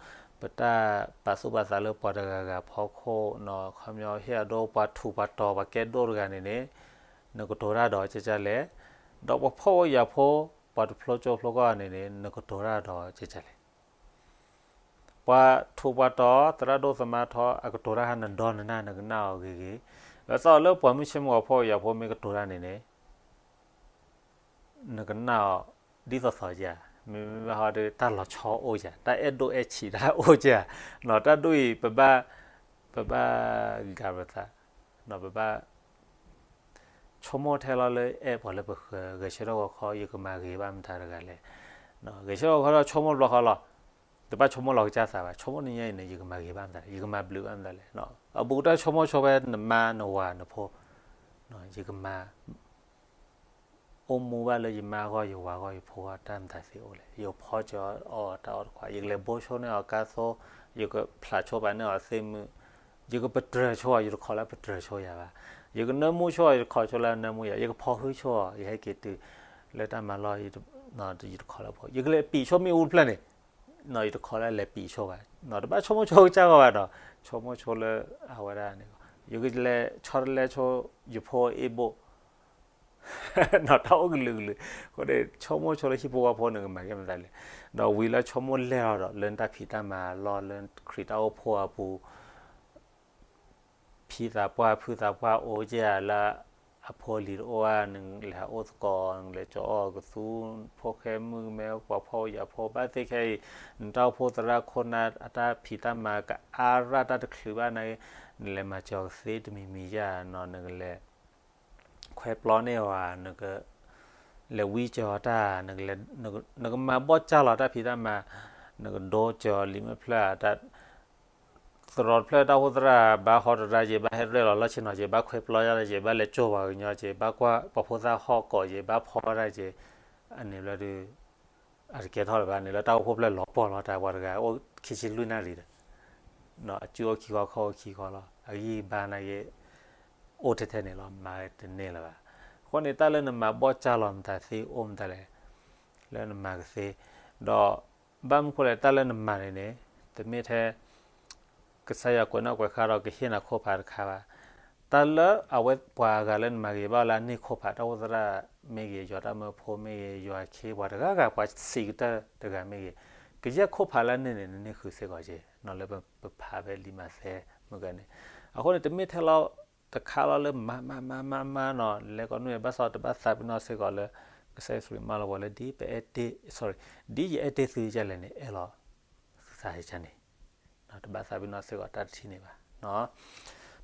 ပတၢ်ပာ်သူၣ်ပာ်သးလၢပှၤတဂၤဂၤဖီခိၣ်, ခီပညီဟ့ၣ်အဒိပှၤထူးပှၤတီၤ ပှၤကဲဒိၣ်တဂၤန့ၣ်န့ၣ် နကတိၤတၢ်ဒီးကကလဲၣ်, ဒီးပှၤဖှီၣ်ဖိယာ်ဖိ ပှၤတဖျိကၠိဖျိကီၢ်န့ၣ်န့ၣ် နကတိၤတၢ်ဒီးကကလဲၣ်. ပှၤထူးပှၤတီၤ သရၣ်ဒိၣ်သမါထီ အကတိၤတၢ်ဟါ နဒီနနၢ် နကနၣ်အီၤဂ့ၤဂ့ၤ, ဘၣ်ဆၣ်လၢပှၤမုၢ်ဆ့ၣ်မုၢ်ဂီၤဖှီၣ်ဖိယာ်ဖိမ့ၢ်ကတိၤတၢ်န့ၣ်န့ၣ် နကနၣ်အီၤဒ်သိးသိးဧါ, မ့မ့ၢ်ဘၣ်ဟီဒီး တၢ်လီၤဆီအိၣ်ဧါ, တၢ်အဲၣ်ဒိၣ်အဲၣ်ဆံးတၢ်အိၣ်ဧါ, တၢ်ဒိၣ်အံၤ ပဘၣ် ပဘၣ်ဂၤရသး, ပဘၣ် ဆိကမိၣ်ထဲလီၤလၢအဲၣ်ပှၤလၢပဃၢၤ, ဂဲၤဆၢထၢၣ်ဂီၤခီ ယကမၤဂ့ၤဘၣ်မတၤတဂၤလဲၣ်, ဂဲၤဆၢထၢၣ်ဂီၤခီဒီးဆိကမိၣ်တဘျီဃီလီၤ, တဘၣ်ဆိကမိၣ်လီၤကစၢ်သးဘၣ်, ဆိကမိၣ်နညါအံၤန့ၣ် ယကမၤဂ့ၤဘၣ်မတၤလဲၣ်, ယကမၤဘျုးဘၣ်မတၤလဲၣ်, အဘူးကတၢၢ်ဆိကမိၣ်ဆိဝဲနမါနဝၤနဖိ, ယကမၤ အိၣ်မူဘၣ်လၢယမါအဂီၢ် ယဝၤအဂီၢ် ယဖိအဂီၢ် တၢ်မတၤသ့အိၣ်လဲၣ်, ယကဖီကၢၤအီၤတၢ်အီၣ်တခွး, ယကလဲၤဘိဆိန့ၢ်အီၤကါသိ, ယကဖျးဆိပာ်န့ၢ်အီၤသ့ၣ်မုၢ်, ယကပတြၢၤဆိအီၤ ယတခိးလၢပတြၢၤဆိယၤဘၣ်, ယကနၢမူဆိအီၤ ယတခိးဆိလၢနၢမူယၤ, ယကဖီဟုဆိအီၤ ယဟဲက့ၤတုၤလၢတၢ်မၤလီၢ်, ယတခိးလၢဖိ, ယကလဲၤပံာ်ဆိမ့ၣ်အူတဖျၢၣ်န့ၣ် ယတခိးလၢလဲၤပံာ်ဆိဘၣ်, တဘၣ်ဆိကမိၣ်ဆိကစၢ်ဂီၢ်ဘၣ်ဒီး ဆိကမိၣ်ဆိလၢအဝဲဒၣ်န့ၣ်, ယကလဲၤဆီတလဲဆိ ယဖိအ့ၣ်ဘိၣ် တၢ်အိၣ်ကလုာ်ကလုာ်, အဃိန့ၣ် ဆိကမိၣ်ဆိလၢဟံၣ်ဖိဃီဖိ နကမၤကဲမတၤလဲၣ်, ဒီးဝံၤလၢဆိကမိၣ်လဲၢ်လီၤဒီး လၢနတၢ်ဖံးတၢ်မၤလီၢ် လၢခရံာ်တၢ်အိၣ်ဖှိၣ်အပူၤ ဖံသးပှၢ်ဖုသးပှၢ်အိၣ်ကဲဧါ, လၢအဖိအလံၤတအိၣ်ဧါ, နလဲၤဟးအိၣ်သကိး, နလဲၤကၠီအီၣ်ကသူ, ဖိၣ်ဃဲမုၣ်ကမဲ ပှၤဖှီၣ်ဖိယာ်ဖိ ဘၣ်သ့ၣ်ခဲအံၤ နတၢ်အိၣ်ဖှိၣ်သရၣ်ခိၣ်နၢ် အတၢ်ဖံးတၢ်မၤကအါရၣ် တၢ်တချုးဘၣ်နာ်က့, နလဲၤမၤစၢၤအီၤကသ့တမံၤမံၤဧါ, နကလဲၤ ခွဲပျီန့ၢ်အီၤဧါ, နကလဲၤဝံကၢၤအီၤတၢ်, နကမၤဘီၣ်ကၢ်လီၤတၢ်ဖံးတၢ်မၤ, နကဒိကၢၤအီၤလံာ်မ့ၢ်ဖျၢၣ်, သရိာ်တဖျၢၣ်တၢ်အိၣ်ဖှိၣ်သရၣ် ဘၣ်ဟီတရၣ်က့ၤ, ဘၣ်ဟဲရဲၣ်လီၤလီၢ်ဆ့ၣ်နီၤက့ၤ, ဘၣ်ခွဲပျီယါက့ၤ, ဘၣ်လဲၤကၠိၢ်ပှၤကညီက့ၤ, ဘၣ်ကွၢ်ပှၤဖိသၣ်ဟီၣ်ကိးက့ၤ, ဘၣ်ဖီတၢ်က့ၤ, အန့ၣ်ဘျီဒုး အတကဲထီၣ်လၢၤဘၣ်န့ၣ် လၢတၢ်အိၣ်ဖှိၣ်ဖျၢၣ်လီၤပှီၢ်လီၤ တၢ်ပှၤတဂၤအိၣ်ခံဆံလွံၢ်နၣ်ရံၣ်ဒီး အစုအိၣ်ခံခီခီအိၣ်ခံခီလီၤ အဂံၢ်ဘါနာ်က့ အိၣ်ထဲထဲန့ၣ်လီၤ မၤတန့ၢ်လၢၤဘၣ်. အဃိန့ၣ် တၢ်လၢနမၤဘီၣ်ကၢ်လီၤမတၤသ့ အိၣ်မတၤလဲၣ် လၢနမၤကသ့ ဒီး ဘၣ်မနုၤဃိလဲၣ် တၢ်လၢနမၤန့ၣ်န့ၣ် တမ့ၢ်ထဲ ကစၢ်ယွၤကွဲးနီၣ်ကွဲးဃါဒီးကဟ့ၣ်နၤခိၣ်ဖးတခါဘၣ်. တၢ်လၢအဝဲပှၤဂၤလၢနမၤဂ့ၤဘၣ်လၢအန့ၢ်ခိၣ်ဖး တၢ်အိၣ်သရၣ်မ့ၢ်ဂ့ၤ ယွၤတၢ်မၢဖိမ့ၢ်ဂ့ၤ ယွၤခ့ပှၤတဂၤဂၤ ပှၤစံးကတၢၢ်တဂၤမ့ၢ်ဂ့ၤ ကယဲၢ်ခိၣ်ဖးလၢအန့ၢ်န့ၣ် နန့ၢ်ဃုာ်စ့ၢ်ကီးက့ၤ နီၢ်လၢပဖးဖဲလံာ်မးသဲ မုၢ်ဂၤန့ၣ်. အဃိန့ၣ် တမ့ၢ်ထဲလီၤတခါလီၤလၢမၤမၤမၤမၤမၤနီၤ လဲၤကိးနွံဘၣ်ဆၣ် တဘၣ်သးပ့ၤနီၣ်စ့ၢ်ကီးလၢ ကစၢ်ယ့ၣ်ၡူးခရံာ်မၢလီၤပှၤလၢ ဒ်ပအဲၣ်တ့ၢ် sorry ဒ်ယအဲၣ်တ့ၢ်သုဒ်လဲၣ်န့ၣ် အဲၣ်လီၤသုသးဒ်န့ၣ် တဘၣ်သးပ့ၤနီၣ်စ့ၢ်ကီးတၢ်တထံၣ်န့ၣ်ဘၣ်.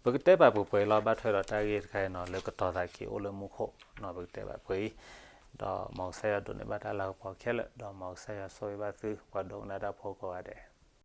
ပကတဲပာ်ပှဲၤပှဲၤအံၤလီၤ ဘၣ်ထွဲဒီးတၢ်ဂ့ၢ်တခါအံၤနီၤ လၢကတီၤသးက့ၤအိၣ်လၢမူခိၣ်နီၤ ပကတဲပာ်ပှဲၤအံၤ ဒီးမ်ကစၢ်ယွၤဒိးန့ၢ်ဘၣ်တၢ်လၤကပီၤခဲလၢာ် ဒီးမ်ကစၢ်ယွၤဆိၣ်ဂ့ၤဘၣ်သု ပှၤဒိကနၣ်တၢ်ဖိကိးဂၤဒဲး.